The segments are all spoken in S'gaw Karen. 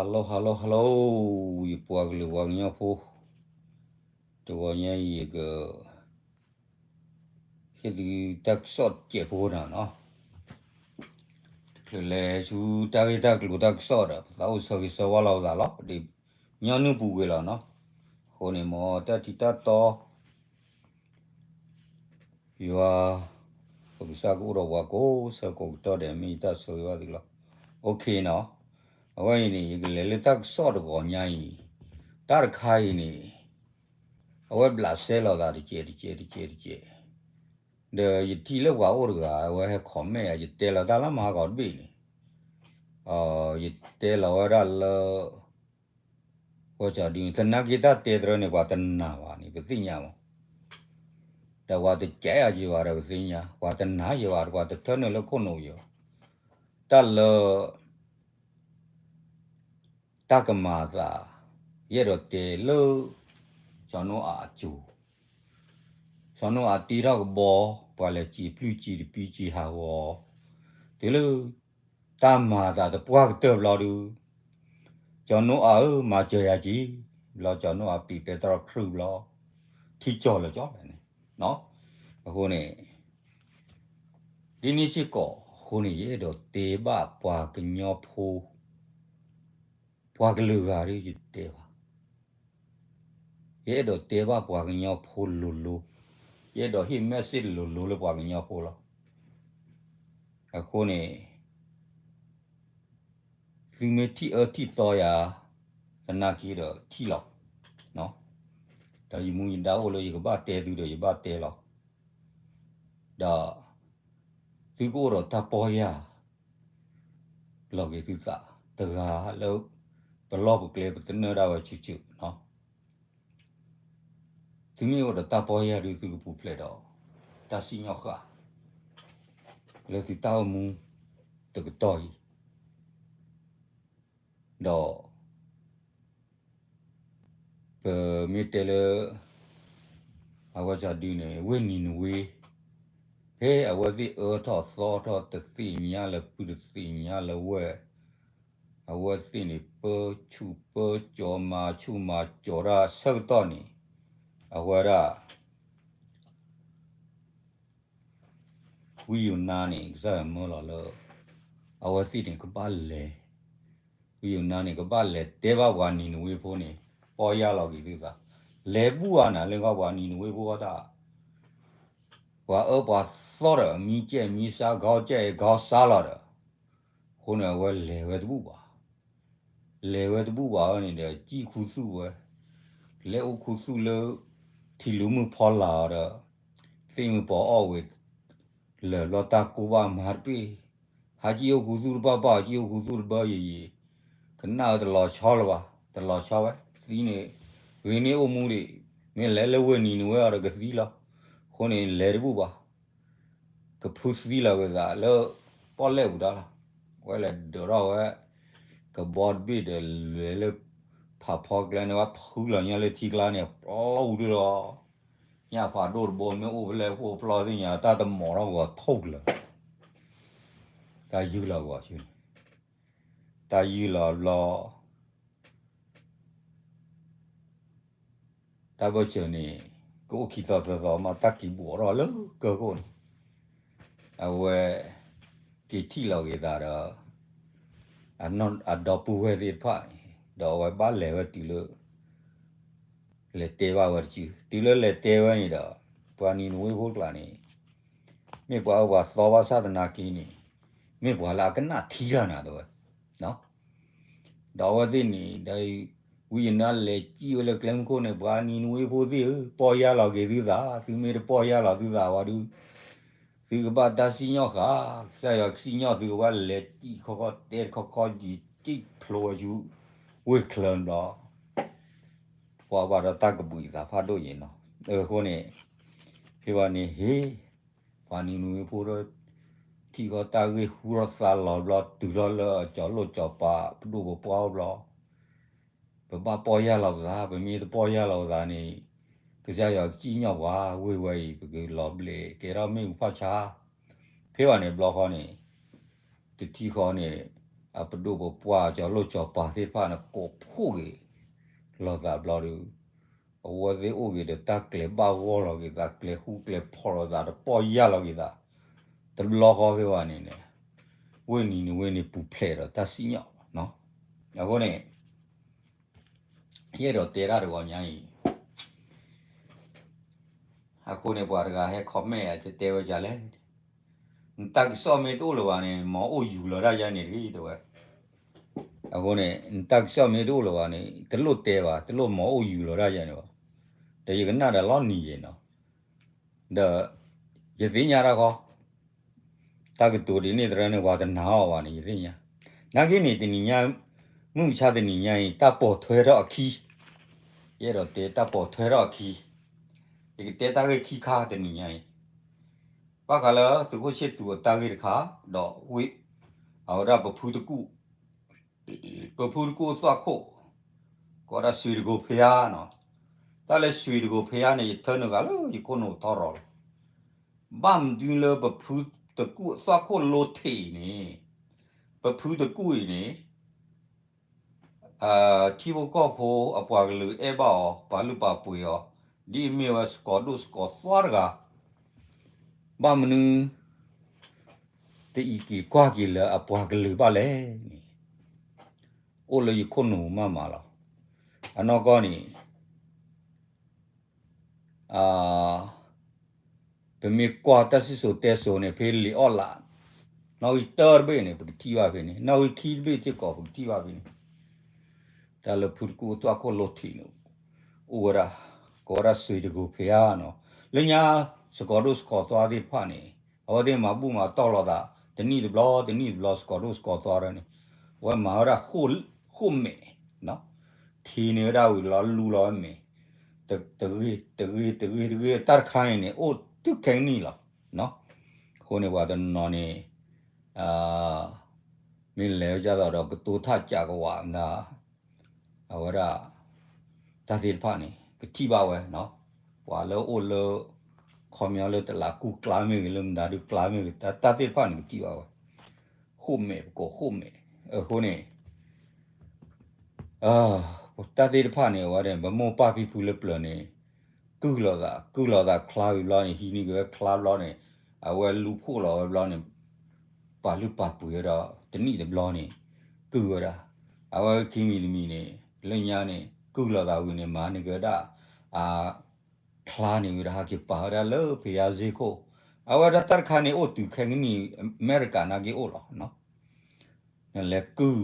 Hello hello hello, ယပှၤကလုာ်ပှၤကညီဖိ, တဂီၤညါအံၤယက ဟ့ၣ်သုတၢ်ကစီၣ်တစဲးဖိနီၤနီၤ, တချုးလဲၤဆူတၢ်ဂ့ၢ်တၢ်ကျိၤတၢ်ကစီၣ်ဒီး ပသးအိၣ်ဆၢဂ့ၤဆၢဝါလီၤပသးလီၤ, ဒ်ညီနုၢ်ပူၤကွံာ်လီၤနီၤ. အဃိန့ၣ် မ်တၢ်ထံတၢ်တီ ယွၤ ပကစၢ်ကအိၣ်ဒီးပှၤကိးဆၢကိးကတီၢ်ဒဲး မ့ၢ်ယတၢ်ဆိၣ်ဂ့ၤဘၣ်သုလီၤ. OKနီၤ, အဝဲအံၤန့ၣ် ယကလဲၤလၢတၢ်ကစီၣ်တဂီၤညါအံၤ, တၢ်တခါအံၤန့ၣ် အဝဲဘျးစဲလီၤသးတကဲးတကဲးတကဲးတကဲး, ဒီးယထံၣ်လၢပှၤအိၣ်တဂၤ အဝဲဟဲ comment ယၤ ယတဲလီၤတၢ်လၢမၤဟးဂီၤတဘ့ၣ်န့ၣ်, ယတဲလီၤဝဲဒၣ်လၢ ဝဲဒ်န့ၣ် သနာ်က့တၢ်တဲတရၢန့ၣ် ပှၤတနာ်ဘၣ်န့ၣ် ပသ့ၣ်ညါမး, ဒီးပှၤတကဲယၤဘၣ်ဒီးပသ့ၣ်ညါ, ပှၤတနာ်ယၤဘၣ်ဒီး ပှၤတထၢနုာ်လၢခိၣ်နူာ်ယၤဘၣ်, တၢ်လၢ တၢ်ကမၤအသး, ယအဲၣ်ဒိးတဲလၢ စီၤနိအၤအစိၤ, စီၤနိအၤတ့ထီၣ်ကဘီ, ပှၤလဲၤစံးပျုၢ်စံးတပံစံးဟးဂီၤ, တုၤလၢ တၢ်မၤအသးတပှၢ်ကတၢၢ်ဘျီဒုး, စီၤနိအၤဧၢ မၤစၢၤယၤက့ၤ, ဘျီစီၤနိအၤပံာ်ပဲတြီခရူၣ်ဘျီ, ထံကၠီၣ်လၢာ်ကၠီၣ်လၢာ်န့ၣ်, အဃိန့ၣ် ဒ်န့ၣ်စ့ၢ်ကီးအဃိန့ၣ် ယအဲၣ်ဒိးတဲဘၣ်ပှၤကညီဖိ, ပှၤကလုာ်ဂၤဒ်ယတဲဘၣ်, ယအဲၣ်ဒိးတဲဘၣ်ပှၤကညီဖိလိၤလိၤ, ယအဲၣ်ဒိးဟ့ၣ် message လိၤလိၤလၢပှၤကညီဖိလီၤ. အဃိန့ၣ် သုမ့ၢ်ထံၣ်အၢထံၣ်သီယၤ သနာ်က့ဒီးထံၣ်လီၤ, ဒီးယမူယဒါအိၣ်လၢယကဘၣ်တဲသုဒီးယဘၣ်တဲလီၤ, ဒီး သုကအိၣ်ဒီးတၢ်ပီၢ်ယၢ် လီၤက့ၤသုသး, တဂၤလၢ ပလီၢ်ပကျဲပသနၢၣ်ဒၣ်ဝဲဆူၣ်ဆူၣ်နီၤ, သုမ့ၢ်အိၣ်ဒီးတၢ်ပီၢ်ယၢ်ဒုး သုကပူၤဖျဲးဒီး တၢ်စံၣ်ညီၣ်ဃာ် လၢသုတၢ်အိၣ်မူ တကတီၢ်အံၤ, ဒီး ပမ့ၢ်တဲလၢ အဝဲဒ်န့ၣ် ဝ့ၢ်နံၤနဝ့, ဖဲအဝဲသ့ၣ်အၢထီၣ်သီထီၣ်တသ့ၣ်ညါလၢပုၢ်တသ့ၣ်ညါလၢဝဲၢ်, အဝဲသ့ၣ်န့ၣ် ပၢဆူၣ်ပၢကၠီၤမၤဆူၣ်မၤကၠီၤတၢ်ဆၢကတီၢ်န့ၣ်, အဝဲဒၣ် ဝံယိၤနါန့ၣ် ကစၢ်ယွၤမၢလီၤလၢ အဝဲသ့ၣ်န့ၣ်ကဘၣ်လဲၤ, ဝံယိၤနါန့ၣ် ကဘၣ်လဲၤတဲဘၣ်ပှၤနံၤနဝ့ဖိန့ၣ် ပီၢ်ယၢ်လီၤက့ၤသုသး, လဲၤဘူၣ်အါနၤ လၢဂီၢ်ပှၤနံၤနဝ့ဖိတၢ်, ပှၤအၢပှၤသီဒီး မံကဲမံစါ ကီကဲကီစါလီၤဒီး, အဃိန့ၣ် အဝဲလဲၤဝဲတဘူၣ်ဘၣ် လဲၤဝဲတဘူၣ်ဘၣ်ဝဲန့ၣ်ဒီး ကံၣ်ခူသူၣ်ဝဲ, လဲၤအိၣ်ခူသူၣ်လၢ ထံလူမုၢ်ဖီလာ်အီၤဒီး, သ့ၣ်မုၢ်ပီၤအီၣ်ဝံၤ လၢာ်ဘျီတၢ်ကိၢ်ဘၣ်မၤတပ့ၢ်, ဟးကံၣ်အိၣ်ခူသူၣ်တဘၣ်ဘၣ် ကံၣ်အိၣ်ခူသူၣ်တဘၣ်ယံာ်ယံာ်, ကနၣ်ဝဲတလီၤဆီလၢၤဘၣ်, တလီၤဆီဝဲ, သံန့ၣ်, ဂ့ၤန့ၢ်အိၣ်မူဒံး, မ့ၢ်လဲၤလၢဝ့ၢ်နံၤနဝ့အီၤဒီးကသံလီၤ, အဃိန့ၣ် လဲၤတဘူၣ်ဘၣ် ကဖုသံလီၤဝဲသးလၢ ပီၣ်လဲၣ်ပူၤတၢ်လီၤ, အဝဲလဲၤဒၢးထီၣ်ဝဲ ကဘီတဘ့ၣ်ဒီးလဲၤလၢ ဖးဖီကျဲန့ၣ် ဝဲဖုလီၤညါလၢထံကျါန့ၣ် ပျီဒုဒီး, ညၣ်ဖးဒိၣ်တဘိ မ့ၢ်အိၣ်ဖဲလဲၣ်အိၣ်ဖျီသ့ၣ်ညါ တၢ်တမီၤထီၣ်ဂီၤထိၣ်လၢာ်, တၢ်ယုၢ်လီၤဂီၤဆူန့ၣ်, တၢ်ယုၢ်လီၤဘျီ တၢ်ဘၢၣ်စၢၤန့ၣ် ကအိၣ်ခံသီသၢသီမး တၢ်က့ၤဘှီးထီၣ်လၢကၢၢ်ခိၣ်န့ၣ်, အဝဲ က့ၤထံၣ်လီၤက့ၤသးဒီး အဒီပုၢ်ဝဲၢ်သ့ၣ်တဖၣ်န့ၣ်, ဒီးအဝဲဘၣ်လဲၤဝဲတုၤလၢ လဲၤတဲဘၣ်ဝဲတစု, တုၤလၢလဲၤတဲဝဲန့ၣ်ဒီး ပှၤနံၤနဝ့ဖိကျါန့ၣ် မ့ၢ်ပှၤအၢပှၤသီဘၣ်ဆၣ်သနာ်က့န့ၣ် မ့ၢ်ပှၤလၢအကနၣ်ထံတၢ်နၤတဲဝဲ ဒီးအဝဲသ့ၣ်န့ၣ် ဒီးဝံယနါလဲၤစံၣ်ဝဲလၢကျဲမုၢ်ခိၣ်န့ၣ် ပှၤနံၤနဝ့ဖိသ့ၣ်ဧၢ, ပီၢ်ယၢ်လီၤက့ၤသုသး, သုမ့ၢ်တပီၢ်ယၢ်လီၤသုသးဝဲဒုး, သုကဘၣ်တၢ်စံၣ်ညီၣ်ဃာ်, ကစၢ်ယွၤကစံၣ်ညီၣ်သုကဘၣ်လဲၤစံၣ်ခီခီတဲတခီခီယံၤ စံၣ်ဖျိဝဲဆူ ဝ့ၢ်ချၢန့ၣ်ဘျီ ပှၤဘၣ်ဒီးတၢ်ကဘှံးသးဖးဒိၣ်ယံၤနီၤ, အဃိန့ၣ် ဖဲဘၣ်န့ၣ်ဟ့ၣ် ပှၤနံၤနဝ့ဖိဒီး ထံၣ်ဃီတၢ်ဂ့ၢ်ဟူထီၣ်သါလီၤဘျီ တုၤထီၣ်လၢအကၠီၤလိၣ်ကၠီၤပၤ ပဒိၣ်ပပှၢ်အိၣ်ဘျီ, ပဘၣ်ပီၢ်ယၢ်လီၤပသး, ပမ့ၢ်တပီၢ်ယၢ်လီၤပသးန့ၣ် ကစၢ်ယွၤကစံၣ်ညီၣ်ပှၤ, ဝ့ၢ်ဝဲအံၤ ပကလီၤဘျဲးကဲထီၣ်မ့ၣ်အူဖးဆါ, ဖဲဘၣ်န့ၣ်ဘျီဃီန့ၣ် တထံၣ်ဃီန့ၣ် အပဒိၣ်ပပှၢ်ကၠီၤလိၣ်ကၠီၤပၤသ့ၣ်တဖၣ်န့ၣ် ကိးဖှိၣ်က့ၤလိာ်သးဘျီဒီး အဝဲသ့ၣ်အိၣ်က့ၤဒီးတၢ်ကျဲၤဘၣ်ဂီၢ်လီၤက့ၤသး ကျဲၤဃူကျဲၤဖိးလိာ်သး တပီၢ်ယၢ်လီၤက့ၤသး တဘျီဃီဖဲဘၣ်န့ၣ်န့ၣ် ဝ့ၢ်နံၤန့ၣ်ဝ့ၢ်န့ၣ်ပူၤဖျဲးဒီးတၢ်စံၣ်ညီၣ်လီၤ. အဃိန့ၣ် ယအဲၣ်ဒိးတဲတၢ်တဂီၤညါအံၤ အဃိန့ၣ် ပှၤတဂၤဟဲ comment အတဲဝဲဒ်လဲၣ်, နတၢ်ကစီၣ်မ့ၢ်တအိၣ်လၢၤဘၣ်န့ၣ် မ်အိၣ်ယူၤလီၤတၢ်ယါန့ၣ်တဂ့ၤ တဲဝဲ. အဃိန့ၣ် နတၢ်ကစီၣ်မ့ၢ်တအိၣ်လၢၤဘၣ်န့ၣ် တလိၣ်တဲဘၣ်, တလိၣ်မ်အိၣ်ယူၤလီၤတၢ်ယါန့ၣ်ဘၣ်. ဒီးယကနၣ်ဒီးလီၤနံၤယဲၢ်နီၤ, ဒီး ယသ့ၣ်ညါတၢ်ဃီ တၢ်ကတိၤဒ်န့ၣ်တရၢန့ၣ် ပှၤတနာ်အီၤဘၣ်န့ၣ် ယသ့ၣ်ညါ. နာ်က့န့ၣ် တနံၤညါ မုၢ်မဆါတနံၤညါအံၤ တၢ်ပိာ်ထွဲထီၣ်အခံ, ယအဲၣ်ဒိးတဲတၢ်ပိာ်ထွဲထီၣ်အခံ, ယကတဲတၢ်ဂ့ၢ်ခံခါတနံၤညါအံၤ, ဘၣ်ဃးလၢသုးခိၣ်ဆ့ၣ်သူးအတၢ်ဂ့ၢ်တခါ, ဒီးဝ့ၢ် အဝဲဒၣ်ပဖုတကူၣ် ပဖုတကူၣ်အသွၣ်ခိၣ်, ကိးဒၣ်စှ့တကိးဖဲဧါနီၤ, တၢ်လၢစှ့တကိးဖဲဧါန့ၣ် ယထၢနုာ်ဃာ်လၢယခိၣ်နူာ်ထီရီၤလီၤ. ဘၣ်မနုၤလၢပဖုတကူၣ်အသွၣ်ခိၣ်လိထံးအံၤန့ၣ်, ပဖုတကူၣ်အံၤန့ၣ် ထံဖိကီၢ်ဖိအပှၤကလုာ်အဲၣ်ဘၣ်အီၤ, ပာ်လုၢ်ပာ်ပှ့ၤအီၤ, ဒ်အမ့ၢ်ဝဲစကီၤဒိၣ်စကီၤသွါတဂၤ, ဘၣ်မနုၤ တအံးက့ၤကွၢ်က့ၤလၢအပှၤကလုာ်ဘၣ်လဲၣ်န့ၣ် အိၣ်လၢယခိၣ်နူာ်မးမးလီၤ. အနီၢ်ကီၢ်န့ၣ် ပမ့ၢ်ကွၢ်တၢ်စံၣ်စိၤတဲစိၤန့ၣ် ဖဲလံာ်အီၣ်လး နီၣ်ဂံၢ်တၢတဘ့ၣ်န့ၣ် ပကထံၣ်ဘၣ်ဖဲန့ၣ်, နီၣ်ဂံၢ်ခံတဘ့ၣ်စ့ၢ်ကီး ပကထံၣ်ဘၣ်ဖဲန့ၣ်, တၢ်လၢဖုတကူၣ်အသွၣ်ခိၣ်လိထံးန့ၣ် အိၣ်ဝဲဒၣ်, ကိးဝဲဒၣ်စှ့တကိးဖဲဧါနီၤ, လၢညါ စကီၤဒိၣ်စကီၤသွါသ့ၣ်တဖၣ်န့ၣ် အဝဲသ့ၣ်မၤဘူၣ်မၤတီၢ်လိာ်သး တနံၣ်တဘျီ တနံၣ်တဘျီ စကီၤဒိၣ်စကီၤသွါဒၣ်န့ၣ် အဝဲမၤဝဲဒၣ်ဃိၣ်မဲာ် ထံန့ၢ်ဝဲဒၣ်ဝံၤလီၤ လူလီၤဝဲမဲာ်, တဂ့ၤ တဂ့ၤ တဂ့ၤ တဂ့ၤ တၢ်တခါန့ၣ်န့ၣ် အိၣ်တုၤခဲကနံၣ်လီၤ. အဃိန့ၣ် ပှၤတနီၤန့ၣ် မ့ၢ်လဲၤဝဲဒ်သိးဒီး ကတိၤထၣ်ကးကဝးနၤ အဝဲဒၣ် တၢ်သ့ၣ်တဖၣ်န့ၣ် ကထံၣ်ဘၣ်ဝဲနီၤ, ပှၤလၢအိၣ်လၢ ခီပညီလၢတလးကူၢ်ကျါမ့ၢ်ဂ့ၤ လၢမနုၤဒုးကျါမ့ၢ်ဂ့ၤ တၢ်သ့ၣ်တဖၣ်န့ၣ် ကထံၣ်ဘၣ်ဝဲ ဃိၣ်မဲာ် ပကိးဃိၣ်မဲာ်. အဃိန့ၣ် တၢ်သ့ၣ်တဖၣ်န့ၣ် အဝဲန့ၣ် ပမိၢ်ပၢ်ဖံဖုလၢပျၢၤန့ၣ် ကုၢ်လိာ်သး ကုၢ်လိာ်သးချါဝံၤဘျီန့ၣ် ဟံးန့ၢ်က့ၤဝဲချါဘျီန့ၣ် အဝဲလူၤဖှိၣ်လီၤဝဲဘျီန့ၣ် ပာ်လုၢ်ပာ်ပှ့ၤဝဲဒီး တနံၣ်တဘျီန့ၣ် ကုၢ်ဝဲဒၣ်. အဝဲခံမံၤတမံၤန့ၣ် လၢညါန့ၣ် ကုၢ်လိာ်သးဝံၤန့ၣ် မၤန့ၢ်က့ၤဝဲဒၣ် အ ချါန့ၢ်ဝဲဒၣ် ဟဲက့ၤပာ်ဝဲဒၣ်လၢဖယါစ့ခိၣ်, အဝဲဒၣ်တၢ်တခါန့ၣ် အိၣ်တုၤခဲကနံၣ် အမဲရကၤနာ်က့အိၣ်လီၤ. နလဲၤကုၢ်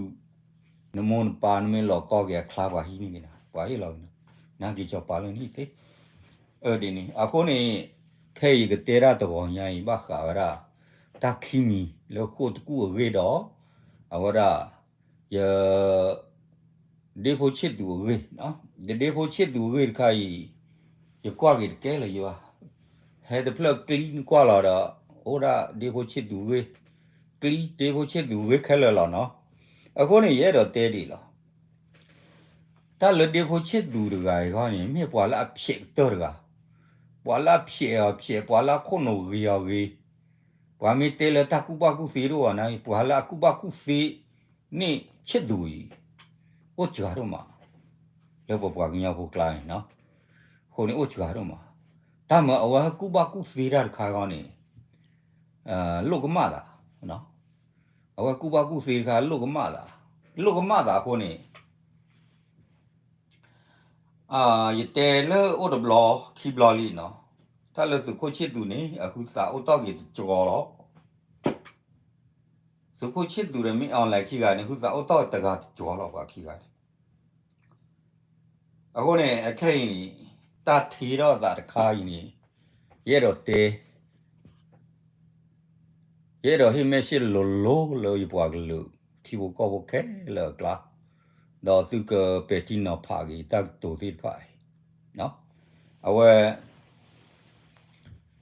နမိၢ်နပၢ် နမ့ၢ်လီၤကီၢ်က့ၤအချါ ပှၤဟံးန့ၢ်က့ၤနၤ ပှၤဟ့ၣ်လီၤက့ၤနၤ နာ်က့ၤစီၤပၤလၢနဟံၣ်သ့. အဒ်န့ၣ် အဃိန့ၣ် ခဲအံၤယကတဲဒၣ်တဂီၤညါအံၤ ဘၣ်ဃးဝဲဒၣ် တၢ်ခံမံၤလၢဃိၣ်တကူၣ်အဂ့ၢ်ဒီး အဝဲဒၣ် ယ ဒ့ဖိဆ့ၣ်သူးအဂ့ၢ်, ယဒ့ဖိဆ့ၣ်သူးအဂ့ၢ်တခါအံၤ ယကွၢ်က့ၤတကဲလၢၤယွၤ, ဟဲတဖျၢၣ်ကျံနကွၢ်လီၤဒီး အိၣ်ဒၣ်ဒ့ဖိဆ့ၣ်သူးအဂ့ၢ်, ကျံဒ့ဖိဆ့ၣ်သူးအဂ့ၢ်ခဲလၢာ်လီၤနီၤ. အဃိန့ၣ် ယအဲၣ်ဒိးတဲဒ်အံၤလီၤ. တၢ်လၢဒ့ဖိဆ့ၣ်သူးတဂၤအံၤခီန့ၣ် မ့ၢ်ပှၤလၢအဖျဲးကတၢၢ်တဂၤ, ပှၤလၢအဖျဲးအီၤဖျဲး ပှၤလၢအခိၣ်နူာ်ဂ့ၤအီၤဂ့ၤ, ပှၤမ့ၢ်တဲလၢတၢ်ကူၣ်ဘၣ်ကူၣ်သ့တအိၣ်ဘၣ်န့ၣ် ပှၤလၢအကူၣ်ဘၣ်ကူၣ်သ့ န့ၣ်ဆ့ၣ်သူးအံၤ အိၣ်စှၤဒိၣ်မး လၢပပှၤကညီဖိကျါန့ၣ်, အဃိန့ၣ်အိၣ်စှၤဒိၣ်မး, တၢ်မၤအဝဲဟဲကူၣ်ဘၣ်ကူၣ်သ့တၢ်တခါအံၤန့ၣ် လိၣ်ကမၣ်သး, အဝဲကူၣ်ဘၣ်ကူၣ်သ့တခါလိၣ်ကမၣ်သး, လိၣ်ကမၣ်သးအဃိန့ၣ် ယတဲလၢအိၣ်တဘျီခံဘျီလံနီၤ, တၢ်လၢသုးခိၣ်ဆ့ၣ်သူးန့ၣ် အဟုသးအိၣ်တီၢ်က့ၤတကီလီၤ. သုးခိၣ်ဆ့ၣ်သူးဒီးမ့ၢ် online ခံဂၤန့ၣ် ဟုသးအိၣ်တီၢ်တဂၤတကီလီၤ ပှၤခံဂၤန့ၣ်. အဃိန့ၣ် အခဲအံၤန့ၣ် တၢ်ထံၣ်ထီၣ်သးတခါအံၤန့ၣ် ယအဲၣ်ဒိးတဲ ယအဲၣ်ဒိးဟ့ၣ် message လိၤလိၤလၢယပှၤကလုာ် ထံဖိကီၢ်ဖိခဲလၢာ်အကျါ, ဒီးသုကပဲာ်ထံနီၤဖးက့ၤတၢ်ကတိၤသ့ၣ်တဖၣ်အံၤ, အဝဲ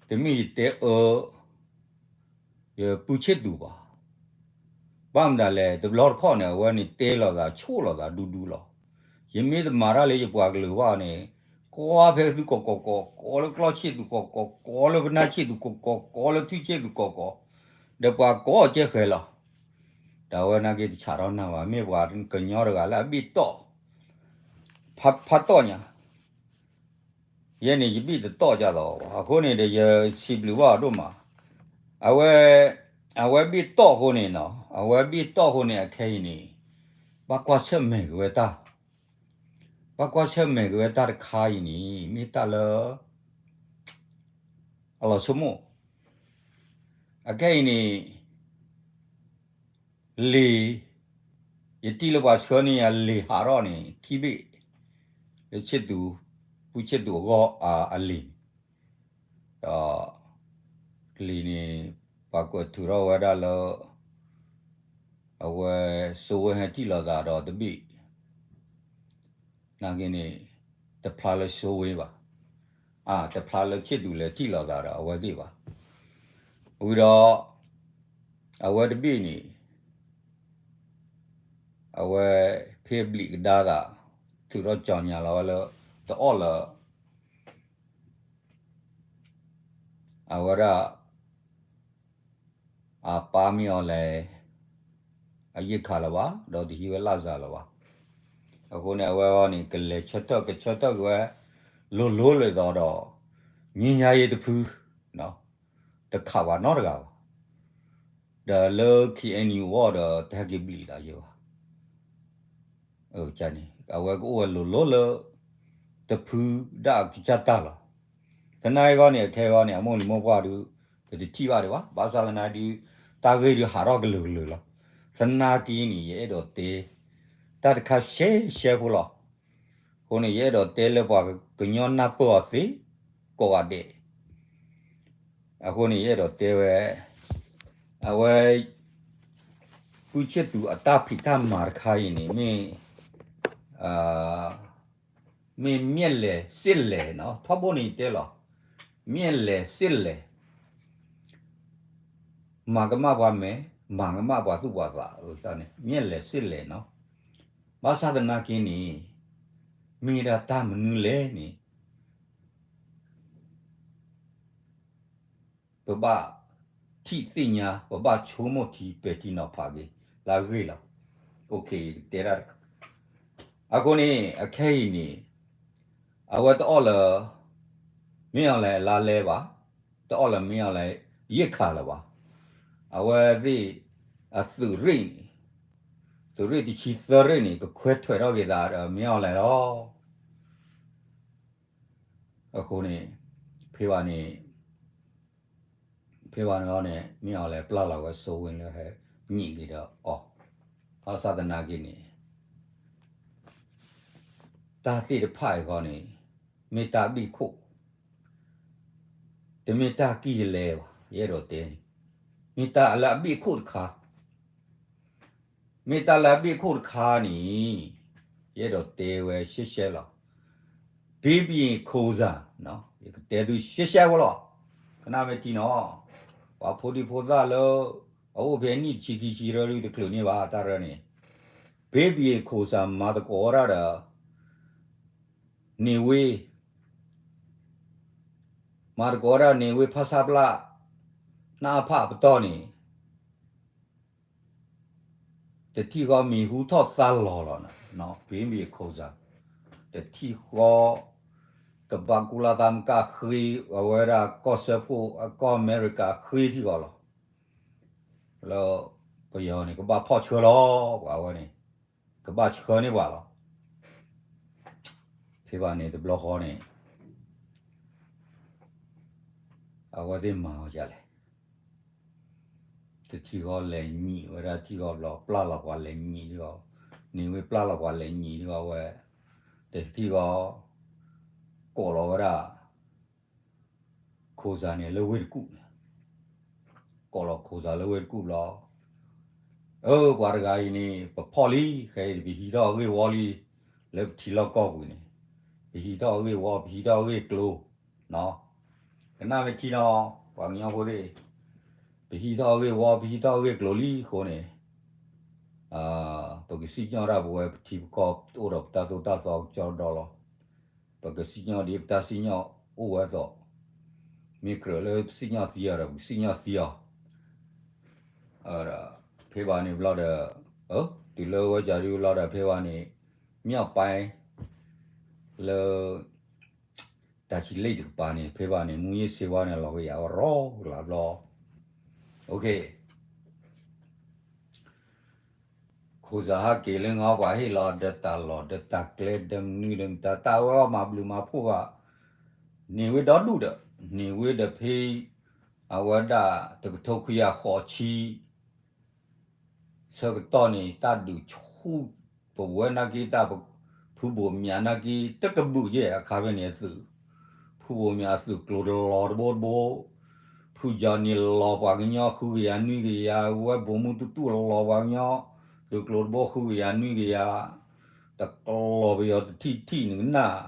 တမ့ၢ်ယတဲအၢ ယပုၢ်ဆ့ၣ်သူးဘၣ်. ဘၣ်မတၤလဲၣ် တဘျီတခီၣ်န့ၣ် အဝဲန့ၣ်တဲလိာ်သးဆိၣ်လိာ်သးဒူဒူလီၤ. ယမ့ၢ်တမၤတၢ်လၢယပှၤကလုာ်ဘၣ်န့ၣ် ကိးဖဲသုကိးကိးကိး, ကိးလၢကျီၢ်ဆ့ၣ်သူးကိးကိး, ကိးလၢပနၢ်ဆ့ၣ်သူးကိးကိး, ကိးလၢထွံၣ်ဆ့ၣ်သူးကိးကိး, ဒီးပှၤကိးကဲဃဲၤလီၤ. အဝဲနာ်က့တဆးထီၣ်နၢ်ဘၣ် မ့ၢ်ပှၤကညီတဂၤလၢအဘ့ၣ်တီၣ် ဖးတီၣ်ညါ ယဲန့ၣ်ယဘ့ၣ်တတီၣ်ကသိးဘၣ် အဃိန့ၣ်ဒီးယစံးဘျုးဘၣ်အီၤဒိၣ်မး အဝဲ အဝဲဘ့ၣ်တီၣ်အဃိန့ၣ်နီၤ အဝဲဘ့ၣ်တီၣ်အဃိန့ၣ် အခဲအံၤန့ၣ် ဘၣ်ကွၢ်ဆၢၣ်မဲာ်က့ၤဝဲတၢ် ဘၣ်ကွၢ်ဆၢၣ်မဲာ်က့ၤဝဲတၢ်တခါအံၤန့ၣ် မ့ၢ်တၢ်လၢ အလီၤဆိကမိၣ် အခဲအံၤန့ၣ် လံာ် ယတံၢ်လၢပှၤဆှၢန့ၢ်ယၤလံာ်ဟးထီၣ်န့ၣ် ခံဘ့ၣ် လၢဆ့ၣ်သူး ဖုဆ့ၣ်သူးအဂီၢ်အလံာ်န့ၣ် ဒီး လံာ်န့ၣ် ပှၤကွဲးထုးထီၣ်ဝဲဒၣ်လၢ အဝဲ စိဝ့ဟဲထံၣ်လိာ်သးဒီးတဘ့ၣ် နာ်က့န့ၣ် တဖျါလၢစိဝ့ဘၣ်, အါ တဖျါလၢဆ့ၣ်သူးလဲၤထံၣ်လိာ်သးဒီးအဝဲသ့ၣ်ဘၣ်. ဝံၤဒီး အဝဲတဘ့ၣ်န့ၣ် အဝဲ ဖဲအဘျံးကဒါသး ထုးထီၣ်ကၠီညါလီၤဝဲလၢ တအီၣ်လၢ အဝဲဒၣ် အပၢ်မ့ၢ်အီၤလဲၣ် အယံာ်ခါလၢၤဘၣ်, ဒီးတဟံးဝဲလၢ်စၢ်လၢၤဘၣ်. အဃိန့ၣ် အဝဲအီၤန့ၣ် ကလဲၤဆၢထၢၣ် ကဆၢထၢၣ်က့ၤဝဲ လိၤလိၤလၢၤဒီး ငြိမ်းချမ်းရေးတဖု တခးပှၤနီတဂၤဘၣ်. ဒီးလၢ K N U အဂီၢ်ဒီး တဟဲက့ၤဘျံးသးယဲဘၣ်. န့ၣ် အဝဲကအိၣ်ဝဲလိၤလိၤလၢ တဖုဒၣ်အကစၢ်တၢ်လီၤ. သနာ်က့အဂီၢ်န့ၣ် အခဲအံၤအဂီၢ်န့ၣ် အမိၢ်လံၤမိၢ်ပှၢ်ဒုး ပတထံၣ်ဘၣ်ဒံးဘၣ်. ဘၣ်ဆၣ်သနာ်က့ဒုး တၢ်ဂ့ၢ်ဒုးဟးထီၣ်ကလုာ်ကလုာ်လီၤ. သနာ်က့န့ၣ် ယအဲၣ်ဒိးတဲ တၢ်တခါရှဲရှဲဖိလီၤ. အဃိန့ၣ် ယအဲၣ်ဒိးတဲလၢပှၤကညီနၢ်ပၢၢ်အီၤသ့ ကိးဂၤဒဲး အဃိန့ၣ် ယအဲၣ်ဒိးတဲဝဲ အဝဲ ဖုဆ့ၣ်သူးအတၢ်ဖံးတၢ်မၤတခါအံၤန့ၣ် မ့ၢ် မ့ၢ်မျက်လဲ စစ်လဲ နီၤ, ထီဘိန့ၣ်ယတဲလီၤ, မျက်လဲ စစ်လဲ, မၤကမၣ်ပှၤမဲာ်, မၤကမၣ်ပှၤသူၣ်ပှၤသး, အတၢ်န့ၣ် မျက်လဲ စစ်လဲ နီၤ. ဘၣ်ဆၣ်သနာ်က့န့ၣ် မ့ၢ်ဒၣ်တၢ်မနုၤလဲၣ်န့ၣ် ပဘၣ်ထံၣ်သ့ၣ်ညါ, ပဘၣ်ဆိကမိၣ်ထံပဲာ်ထံနီၤဖးက့ၤ လၢအဂ့ၢ်လီၤ. ကတဲဒၣ် အဃိန့ၣ် အခဲအံၤန့ၣ် အဝဲတအီၣ်လၢ မ့ၢ်အီၤလဲၣ်အလါလဲဘၣ်, တအီၣ်လၢမ့ၢ်အီၤလဲၣ် ယံာ်ခါလၢၤဘၣ်. အဝဲသ့ၣ် အသုးရ့ၣ်န့ၣ် သုးရ့ၣ်တဆံသၢရ့ၣ်န့ၣ် ကခွဲးထွဲးထီၣ်က့ၤသးဒီးမ့ၢ်အီၤလဲၣ်လီၤ. အဃိန့ၣ် ဖဲဘၣ်န့ၣ် ဖဲဘၣ်န့ၣ်လီၤန့ၣ် မ့ၢ်အီၤလဲၣ်ပျၢ်လီၤဝဲစိဝ့လၢဟဲ ညံးက့ၤဒီးအီၤ, ဘၣ်ဆၣ်သနာ်က့န့ၣ် တၢ်သ့ၣ်တဖၣ်အံၤဃီန့ၣ် မ့ၢ်တၢ်ဘ့ၣ်ခိၣ်, တမ့ၢ်တၢ်ကံၢ်ယလဲဘၣ်, ယအဲၣ်ဒိးတဲန့ၣ် မ့ၢ်တၢ်လၢအဘ့ၣ်ခိၣ်တခါ မ့ၢ်တၢ်လၢအဘ့ၣ်ခိၣ်တခါန့ၣ် ယအဲၣ်ဒိးတဲဝဲရှဲရှဲလီၤ. ဘ့ဘံခိၣ်စၢ် ယကတဲသုရှဲရှဲဖိလီၤ. ကနၣ်မ့ၢ်ထံနီၤ, ပှၤဖိဒံဖိသၣ်လၢ အအိၣ်ဖဲအနံၣ်တဆံခံဆံရၢဒုတချုးန့ၢ်ဘၣ်တၢ်ရၢန့ၣ်, ဘ့ဘံခိၣ်စၢ်မၤသကိးဝဲဒၣ်ဒီး န့ၣ်ဝ့ မၤသကိးဝဲဒၣ်န့ၣ်ဝ့ဖဆပလ နအဖအပတီၢ်န့ၣ် တထံၣ်ဃီမံၤဟူထီၣ်သါလီၤလီၤ, ဘ့ဘံခိၣ်စၢ် တထံၣ်ဃီ ကဘၣ်ကူလါသးမကဃ့ အဝဲဒၣ်ကီၢ်စၢဖှိၣ် ကီၢ်အမဲရကၤဃ့ထံၣ်ဃီလီၤ. လၢ ပယီၤန့ၣ် ကဘၣ်ဖီၣ်ဆှၢလီၤ ပှၤဝဲန့ၣ် ကဘၣ်ဆှၢန့ၢ်ပှၤလီၤ. ဖဲဘၣ်န့ၣ်တဘျီဃီန့ၣ် အဝဲသ့ၣ်မၤဝဲဒ်လဲၣ်, တထံၣ်ဃီလဲၤညံးဝဲဒၣ်ထံၣ်ဃီဘျီ ပျၢ်လီၤပှၤလဲၤညံးဒ်ဃီ, န့ၣ်ဝ့ပျၢ်လီၤပှၤလဲၤညံးဒ်ဃီဝဲ, တထံၣ်ဃီ ကိးလီၤဝဲဒၣ် ခိၣ်စၢ်န့ၣ်လၢဝ့ၢ်တကူၣ်န့ၣ်, ကိးလီၤခိၣ်စၢ်လၢဝ့ၢ်တကူၣ်ဘျီ, အၢ ပှၤတဂၤအံၤန့ၣ် ပဖီၣ်လံ ခဲအံၤပဟံးထီၣ်အဂ့ၢ်ဝီလံ, လၢပထံလီၢ်ကီၢ်ပူၤန့ၣ် ပဟံးထီၣ်အဂ့ၢ်ဝီ ပဟံးထီၣ်အဂ့ၢ်ကျိၤ ကနၣ်မ့ၢ်ထံနီၤ ပှၤကညီဖိသ့ၣ်, ပဟံးထီၣ်အဂ့ၢ်ဝီ ပဟံးထီၣ်အဂ့ၢ်ကျိၤလံအဃိန့ၣ် ပကစံၣ်ညီၣ်ဒၣ်ပဝဲပထံပကီၢ် အိၣ်ဒီးပတၢ်သိၣ်တၢ်သီကစီဒီလီၤ. ပကစံၣ်ညီၣ်ဒ်ပတၢ်စံၣ်ညီၣ်အိၣ်ဝဲအသိး, မ့ၢ်ကြၢးလၢပစံၣ်ညီၣ်သံအီၤဒီး ပကစံၣ်ညီၣ်သံအီၤ, ဒီး ဖဲဘၣ်န့ၣ်ဘျီဒီး တုၤလၢဝဲကၠီၤဒုဘျီဒီး ဖဲဘၣ်န့ၣ် မၠီၣ်ပၢၢ် လၢ တၢ်ဆံးလ့ၣ်တကပၤန့ၣ် ဖဲဘၣ်န့ၣ် မူးယစ်ဆေးဝါးန့ၣ် လီၤကယၤဝဲရီကလးဘျီ ခိၣ်စးဟးက့ၤလၢငါပှၤဟ့ၣ်လီၤ ဒီးတၢ်လီၢ်ဒီးတၢ်ကျဲဒီးမနုၤဒီးမတၤ တၢ်ဝဲအီၤမၤဘျုးမၤဖှိၣ်ဂၤ န့ၢ်ဝဲဒီဒူၣ်ဒီး န့ၢ်ဝဲဒီးဖဲ အဝဲဒၣ်တကထိခွံကယၤဃိးဆံ ဆၢကတီၢ်န့ၣ် တၢ်ဒုးဆူၣ် ပဝဲနာ်က့ တၢ်ဖုဘိၣ်မၠးနာ်က့ တကဘုးယဲၢ်အခါဖဲန့ၣ်အသုး ဖုဘိၣ်မၠးအသုးကျိၤတလီၤတဘိတဘိ ဖုကၠီၤန့ၣ်လီၤပှၤကညီဃုကယၤနွံကယၤ ဝဲဘိၣ်မုၢ်တူတူလီၤပှၤကညီ သုးကျိၤတဘိဃုကယၤနွံကယၤ တကလီၤပယီၤတထံၣ်ထံၣ်နကနၣ်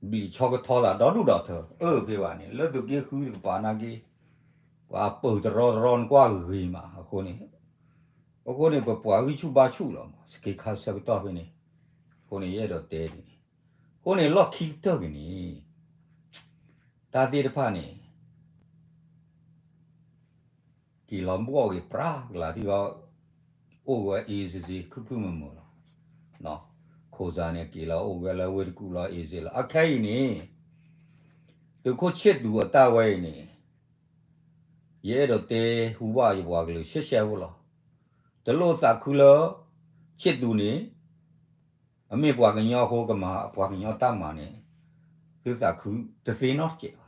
ဘျံးဆီကထီသးဒီဒူၣ်ဒီထၢ အၢ ဖဲဘၣ်န့ၣ် လၢသုးက့ဃုတကပၤနာ်က့ ပှၤပၢၢ်တရီတရီနကွၢ်ဂ့ၤမးအဃိန့ၣ် အဃိန့ၣ် ပပှၤဂံၢ်ဆူၣ်ဘါဆူၣ်လီၤ စက့ခါဆၢကတီၢ်ဖဲန့ၣ် အဃိန့ၣ် ယအဲၣ်ဒိးတဲဒ်န့ၣ် အဃိန့ၣ် လီၢ်ခံကတၢၢ်က့ၤန့ၣ် တၢ်သ့ၣ်တဖၣ်န့ၣ် က့ၤလီၤဘှီၣ်က့ၤပြးကလးထံဂီၤ အိၣ်ဝဲအ့စ့စ့ ခုၣ်ခုၣ်မုာ်မုာ်လီၤ. ခိၣ်စးန့ၣ် က့ၤလီၤအိၣ်ဝဲလၢဝ့ၢ်တကူၣ်လီၤ အ့စ့လီၤ. အခဲအံၤန့ၣ် သုးခိၣ်ဆ့ၣ်သူးအတၢ်ဝဲအံၤန့ၣ် ယအဲၣ်ဒိးတဲဟူဘၣ်ယပှၤကလုာ်ရှဲရှဲဖိလီၤ. တလိၣ်သးခုလၢ ဆ့ၣ်သူးန့ၣ် အမ့ၢ်ပှၤကညီအဃိ ကမၤပှၤကညီတၢ်မၤန့ၣ် သုသးခုတသ့နီတစဲးဘၣ်.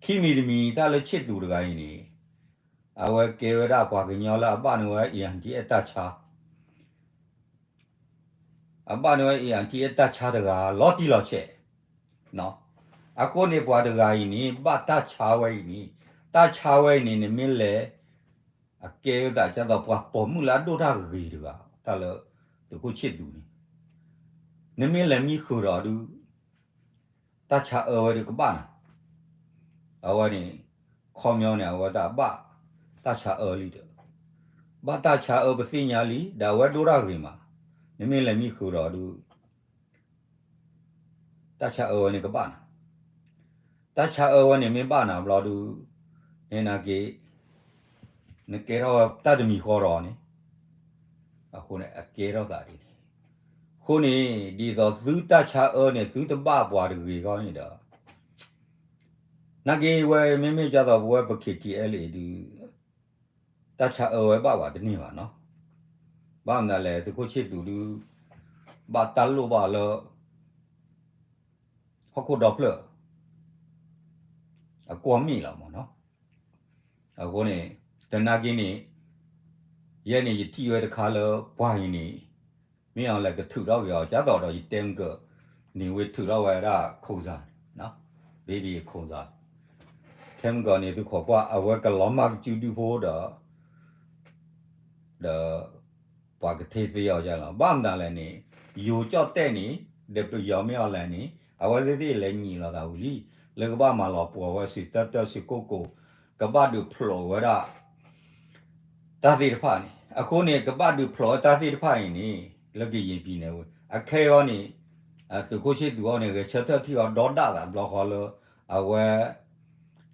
ခံမံၤတမံၤ တၢ်လၢဆ့ၣ်သူးတဂၤအံၤန့ၣ် အဝဲကဲဝဲဒၣ်ပှၤကညီလၢအဘၣ်န့ၢ်ဝဲ အ့ၣ်အၣ်ထံၣ်အဲၣ် တၢ်ဆါ အဘၣ်န့ၢ်ဝဲ အ့ၣ်အၣ်ထံၣ်အဲၣ် တၢ်ဆါတဂၤ လီၤတံၢ်လီၤဆဲး. အဃိန့ၣ် ပှၤတဂၤအံၤန့ၣ် ဘၣ်တၢ်ဆါဝဲအံၤန့ၣ် တၢ်ဆါဝဲအံၤန့ၣ် နမ့ၢ်လဲၤ အကဲဝဲသးဒ်သိးပှၤပိာ်မုၣ်လၢအဒိၣ်တၢ်ဂ့ၤတဂၤ တၢ်လၢသုးခိၣ်ဆ့ၣ်သူးန့ၣ် နမ့ၢ်လဲၤမံဃုာ်ဒီးဒုး တၢ်ဆါအၢဝဲဒုးကဘၣ်နၤ အဝဲန့ၣ် ခီပညီန့ၣ် အဝဲဒၣ်ဘၣ်တၢ်ဆါအၢလံဒီး ဘၣ်တၢ်ဆါအၢပသ့ၣ်ညါလံ ဒီးအဝဲဒိၣ်တၢ်ဂ့ၤမး နမ့ၢ်လဲၤမံဃုာ်ဒီးဒုး တၢ်ဆါအၢဝဲန့ၣ်ကဘၣ်နၤ တၢ်ဆါအၢဝဲန့ၣ်မ့ၢ်ဘၣ်နၤဘျီဒုး နနာ်က့ နကဲထီၣ်ဝဲတၢ်တမံၤဃီဒီးန့ၣ် အဃိန့ၣ် အကဲထီၣ်သးဒ်န့ၣ် အဃိန့ၣ် ဒ်သိးသုတၢ်ဆါအၢန့ၣ် သုတဘၣ်ပှၤတဂ့ၤဃီန့ၣ်ဒီး နာ်က့ဝဲမ့မ့ၢ်ဒ်သိးပဝဲပ ခ့ၣ်ထံၣ်အဲလ်အ့ၣ် ဒုး တၢ်ဆါအၢဝဲဘၣ်ပှၤတန့ၢ်ဘၣ်နီၤ ဘၣ်မနုၤလဲၣ် သုးခိၣ်ဆ့ၣ်သူးဒုး ဘၣ်တၢ်လိၣ်ဘၣ်လၢ ဟီၣ်ခိၣ်ဒီဖျၢၣ် အကွီၢ်မ့ၣ်လီၤမ့ၢ်နီၤ အဃိန့ၣ် တနာ်က့န့ၣ် ယဲန့ၣ်ယထံၣ်ဝဲတခါလၢပှၤအံၤန့ၣ် မ့ၢ်အီၤလဲၤကထုးထီၣ်က့ၤအီၤ ဒ်သိးဒီးယတဲမုၢ်ကၢၢ် န့ၣ်ဝဲထုးထီၣ်ဝဲဒၣ်ခိၣ်စး ဘ့ဘံၣ် ခိၣ်စး ခဲမုၢ်ကၢၢ်န့ၣ် သုခိးကွၢ် အဝဲကလီၤမၢ်ကစုဒုဖိဒီး ဒီး ပှၤကထ့သ့အီၤယါလီၤ ဘၣ်မနုၤလဲၣ်န့ၣ် ယိၤကၠီၣ်တဲၣ်န့ၣ် ဒီးပယီၤမ့ၢ်အီၤလဲၣ်န့ၣ် အဝဲသ့ၣ်သ့ၣ်လဲၤညံးလိာ်သးဝံၤလံ လၢကဘၣ်မၤလီၤပှီၢ်ဝဲ စံၣ်တၢတၢ စံၣ်ကိၢ်ကိၢ် ကဘၣ်ဒုးဖျိးဝဲဒၣ် တၢ်သ့ၣ်တဖၣ်န့ၣ် အဃိန့ၣ် ကဘၣ်ဒုးဖျိးဝဲတၢ်သ့ၣ်တဖၣ်အံၤန့ၣ် လၢကယံာ်ပံၤန့ၣ် အခဲအံၤန့ၣ် သုးခိၣ်ဆ့ၣ်သူးအီၤန့ၣ် ဂဲၤဆၢထၢၣ်ထံၣ်အီၤဒီဒၣ်သးတဘျီဃီလၢ အဝဲ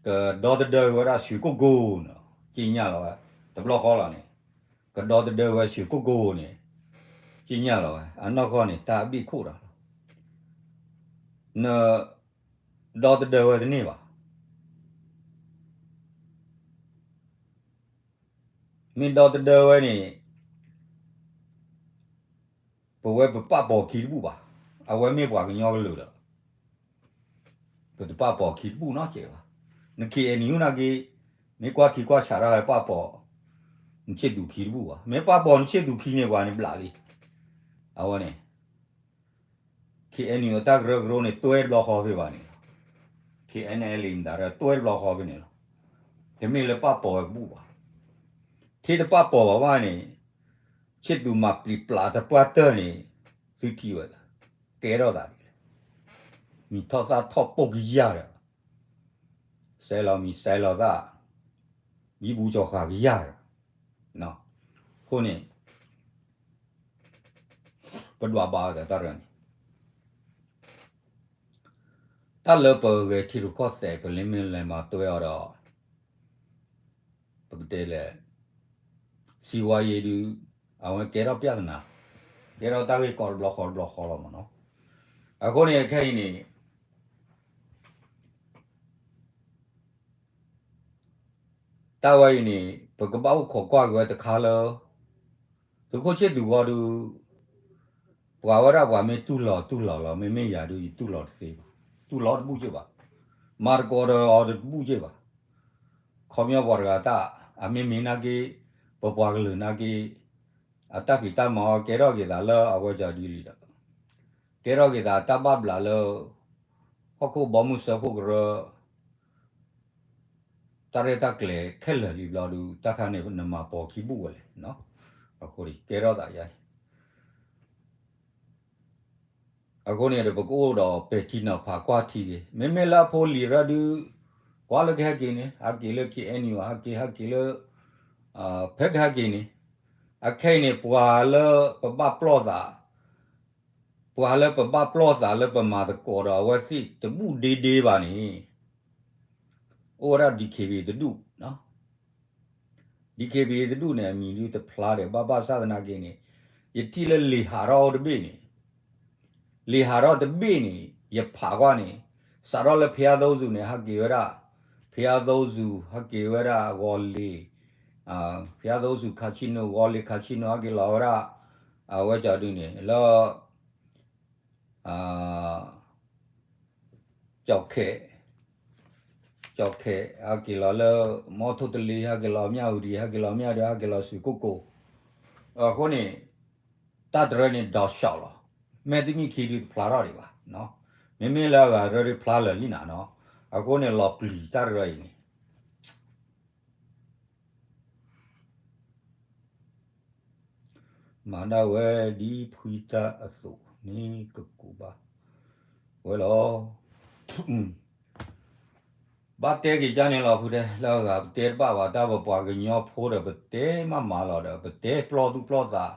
ကဒီသဒၢဝဲဒၣ် စံၣ်ကိၢ်ကိၢ်န့ၣ် က့ညါလီၤဝဲ တဘျီဃီလီၤန့ၣ် ကဒီသဒၢဝဲ စံၣ်ကိၢ်ကိၢ်န့ၣ် က့ညါလီၤဝဲ အနီၢ်ကီၢ်န့ၣ် တၢ်အဘ့ၣ်ခိၣ်ဒီးလီၤ န ဒီသဒၢဝဲတန့ၢ်ဘၣ် မ့ၢ်ဒီသဒၢဝဲန့ၣ် ပဝဲပပာ်ပီၤခံတဘူၣ်ဘၣ်. အဝဲမ့ၢ်ပှၤကညီကလုာ်ဒီး ပတပာ်ပီၤခံတဘူၣ်နီတစဲးဘၣ်. န ခ့ၣ်အဲၣ်ယူၣ် နာ်က့ မ့ၢ်ကွၢ်ထံကွၢ်ဆးတၢ်ဝဲ ပာ်ပီၤ နဆ့ၣ်သူးခံတဘူၣ်ဘၣ်. မ့ၢ်ပာ်ပီၤနဆ့ၣ်သူးခံန့ၣ် ပှၤန့ၣ်ဘျးလံ. အဝဲန့ၣ် ခ့ၣ်အဲၣ်ယူၣ် အတၢ်ကရၢကရိန့ၣ် တွဲတဘျီဃီဖဲဘၣ်န့ၣ်လီၤ. ခ့ၣ်အဲၣ်ယူၣ် မတၤဒီး တွဲတဘျီဃီဖဲန့ၣ်လီၤ. တမ့ၢ်လၢပာ်ပီၤဝဲကဘူၣ်ဘၣ်. ထဲတပာ်ပီၤဘၣ်ဘၣ်န့ၣ် ဆ့ၣ်သူးမၤပျံၤပျါတပှၢ်တၢၢ်န့ၣ် သုထံၣ်ဝဲသး ကဲထီၣ်သးဒ်လဲၣ်. မံၤထီၣ်သၣ်ထီၣ်ပိာ်ကယၤဒီး စဲးလီၤမံၤစဲးလီၤသၣ် ယံၣ်ဘူကၠီၤဃာ်ကယၤဒီး အဃိန့ၣ် ပဒွးဘၣ်ဝဲဒၣ်တၢ်ရၢန့ၣ် တၢ်လၢပဂဲၤထံရူၢ်ကီၢ်သဲး ပလၢမ့ၢ်လဲၤမၤတွဲအီၤဒီး ပကတဲလဲၣ် စီးပွားရေးဒုး အဝဲကဲထီၣ်ပြဿနာ, ကဲထီၣ်တၢ်ဂ့ၢ်ကီတဘျီဃီတဘျီဃီလီၤမ့ၢ်နီၤ. အဃိန့ၣ် ခဲအံၤန့ၣ် တၢ်ဝဲအံၤန့ၣ် ပကဘၣ်အိၣ်ခိးကွၢ်က့ၤဝဲတခါလၢ သုးခိၣ်ဆ့ၣ်သူးဝီဒုး ပှၤဝဲဒၣ်ပှၤမ့ၢ်တူၢ်လီၤတူၢ်လီၤလီၤ, မ့မ့ၢ်ယၤဒုး ယတူၢ်လီၤတသ့ဘၣ်, တူၢ်လီၤတဘူၣ်က့ဘၣ်, မၤသကိးဒီးအီၤတဘူၣ်က့ဘၣ်. ခီပညီပှၤတဂၤတၢ် အမ့ၢ်မ့ၢ်နာ်က့ ပပှၤကလုာ်နာ်က့ အတၢ်ဖံးတၢ်မၤအီၤ ကဲထီၣ်က့ၤသးလၢအဝဲကၠီဒုလံဒီး ကဲထီၣ်က့ၤသးတၢ်ဘၣ်ဘျးလၢ ဟီၣ်ခိၣ်ဘီမုၢ်စၢဖှိၣ်ကရၢ တၢ်ရဲၣ်တၢ်ကျဲၤခဲလၢာ်လံဘျီဒုး တၢ်ခါန့ၣ် နမၤပိာ်ခံဘူၣ်ဝဲလဲၣ်. အဃိန့ၣ် ကဲထီၣ်သးယါန့ၣ် အဃိန့ၣ်ဒီး ပကအိၣ်ဒီးပဲာ်ထံနီၤဖးကွၢ်ထံဂ့ၤ, မ့မ့ၢ်လၢအဖိလံၤရၢဒုး ကွၢ်လၢကဟဲက့ၤန့ၣ် ဟဲက့ၤလၢ K N U ဟဲက့ၤ ဟဲက့ၤလၢ ဖဲကဟဲက့ၤန့ၣ်, အခဲအံၤန့ၣ် ပှၤလၢပဘၣ်ပျီၢ်သး ပှၤလၢပဘၣ်ပျီၢ်သးလၢပမၤသကိးဒီးအဝဲသ့ၣ်တဘူၣ်ဒ့ဒ့ဘၣ်န့ၣ် အိၣ်ဝဲဒၣ် D K B A တဒူၣ်, D K B A တဒူၣ်န့ၣ် အမံၤဒုးတဖျါဒီး ဘၣ်ဘၣ်ဆၣ်သနာ်က့န့ၣ် ယထံၣ်လၢလံာ်ဟးထီၣ်အိၣ်တဘ့ၣ်န့ၣ်, လံာ်ဟးထီၣ်တဘ့ၣ်န့ၣ် ယဖးကွၢ်န့ၣ် စးထီၣ်လၢဖဲအသိစူၤန့ၣ် ဟဲက့ၤဝဲဒၣ်, ဖဲအသိစူၤ ဟဲက့ၤဝဲဒၣ်ဂီၤလ့ၤ, ဖဲအသိစူၤ casino ဂီၤလ့ၤ casino ဟဲက့ၤလီၤဝဲဒၣ်, အဝဲကၠီဒုန့ၣ် လၢ ကၠီၣ်ခဲး, ကၠီၣ်ခဲး ဟဲက့ၤလီၤလၢ မီထိၣ်တလ့ ဟဲက့ၤလီၤမၠၣ်ဝတံၤ ဟဲက့ၤလီၤမၠၣ်ဒၢ ဟဲက့ၤလီၤစူၤကိၢ်ကိၢ်, အဃိန့ၣ် တၢ်တရၢန့ၣ် ဒီးဆှီလီၤ, မဲာ်တမံၤခံဒုးတဖျါထီၣ်ဒံးဘၣ်, မ့မ့ၢ်လၢအဂၤတရၢဒုးဖျါလၢာ်လံနၤနီၤ, အဃိန့ၣ် လီၤပျံၤတၢ်တရၢအံၤန့ၣ် မၤဒၣ်ဝဲဒ်ဖှံတၢ်အသိးန့ၣ် ကကူးဘၣ်ဝဲလီၤ. ဘၣ်တဲက့ၤကၢ်န့ၣ်လီၤ ဖုတဲ လၢအဂၤပတဲတဘၣ်ဘၣ် တၢ်ပပှၤကညီဖိဒီး ပတဲမးမးလီၤဒီး ပတဲပျီၢ်သူၣ်ပျီၢ်သး,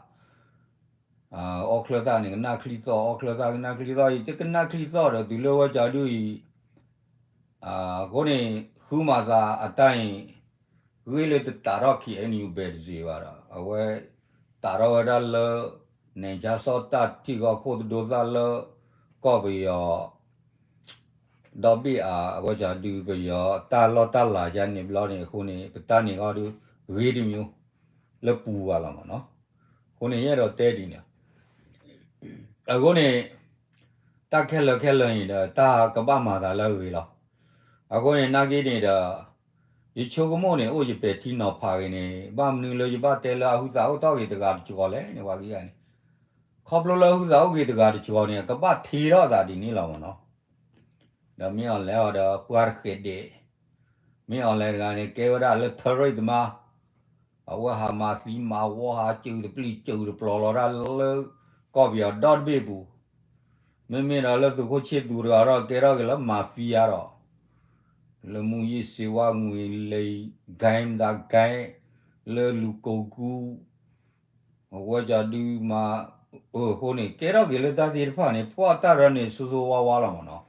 အီၣ်ချၢသၣ်န့ၣ် ကနၣ်ချံသီၣ် အီၣ်ချၢသၣ်ကနၣ်ချံသီၣ်အံၤ တကနၣ်ချံသီၣ်ဒီး တုၤလၢဝဲကၠီဒုအံၤ အဃိန့ၣ် ဃုမၤသးအတၢ်အံၤ ဂ့ၢ်လၢတတးထီၣ် K N U ဘဲတစ့းဘၣ်ဒီး အဝဲ တးထီၣ်ဝဲဒၣ်လၢ နဲၣ်ကၠါစီၣ်တၢ်ထံၣ်ဂီၢ်ခိၣ်တဒိသၣ်လၢ ကီၢ်ပယီၤ ဒီဘ့ၣ်အါ အဝဲကၠီဒုပယီၤတၢ်လီၢ်တၢ်လၤယါန့ၣ်ဘျီန့ၣ် အဃိန့ၣ် ပတၢ်န့ၣ်ဂီၢ်ဒု ဂ့ၤတမံၤ လၢပူၤဘၣ်လီၤမ့ၢ်နီၤ. အဃိန့ၣ် ယအဲၣ်ဒိးတဲဒ်န့ၣ် အဃိန့ၣ် တၢ်ခဲလၢာ်ခဲလၢာ်န့ၣ်ဒီး တၢ်ကဘၣ်မၤသးလၢအဂ့ၤလီၤ. အဃိန့ၣ် နာ်က့န့ၣ်ဒီး ယဆိကမိၣ်န့ၣ် အိၣ်ယပဲာ်ထံနီၤဖးဂ့ၤန့ၣ် ဘၣ်မနုၤလၢယဘၣ်တဲလၢအဟုသးအိၣ်ထီၣ်ဂ့ၤတဂၤတကီၤလဲၣ်န့ၣ် ပှၤခံဂၤန့ၣ် ခီဖျိလၢအဟုသးအိၣ်ဂ့ၤတဂၤတကီၤန့ၣ် အကဘၣ်ထံးထီၣ်သးဒ်န့ၣ်လီၤမ့ၢ်နီၤ. ဒီးမ့ၢ်အီၤလဲၤအီၤဒီး ပှၢ်တဃဲးဒဲး မ့ၢ်အီၤလဲၤတဂၤန့ၣ် ကဲဝဲဒၣ်လၢ terrorist သမား အဝဲဟးမၤသံမၤဝီ ဟးစုးတပျံၤစုးတပျီၤလီၤတၢ်လၢ ကီၢ်ပယီၤဒီတဘ့ၣ်ပူၤ, မ့မ့ၢ်ဒီးလၢသုးခိၣ်ဆ့ၣ်သူးတဂၤဒီး ကဲထီၣ်က့ၤလၢ mafia ဒီး လၢမူးယစ်ဆေးဝါး ငွေလိမ် gang မတၤ gang လၢလူၤကိာ်ကူ အဝဲကၠီဒုမၤ အဃိန့ၣ် ကဲထီၣ်က့ၤလၢတၢ်သ့ၣ်တဖၣ်န့ၣ် ပှၤတၢ်ရၢန့ၣ် ဆိုးဆိုးဝါးဝါးလီၤမ့ၢ်နီၤ.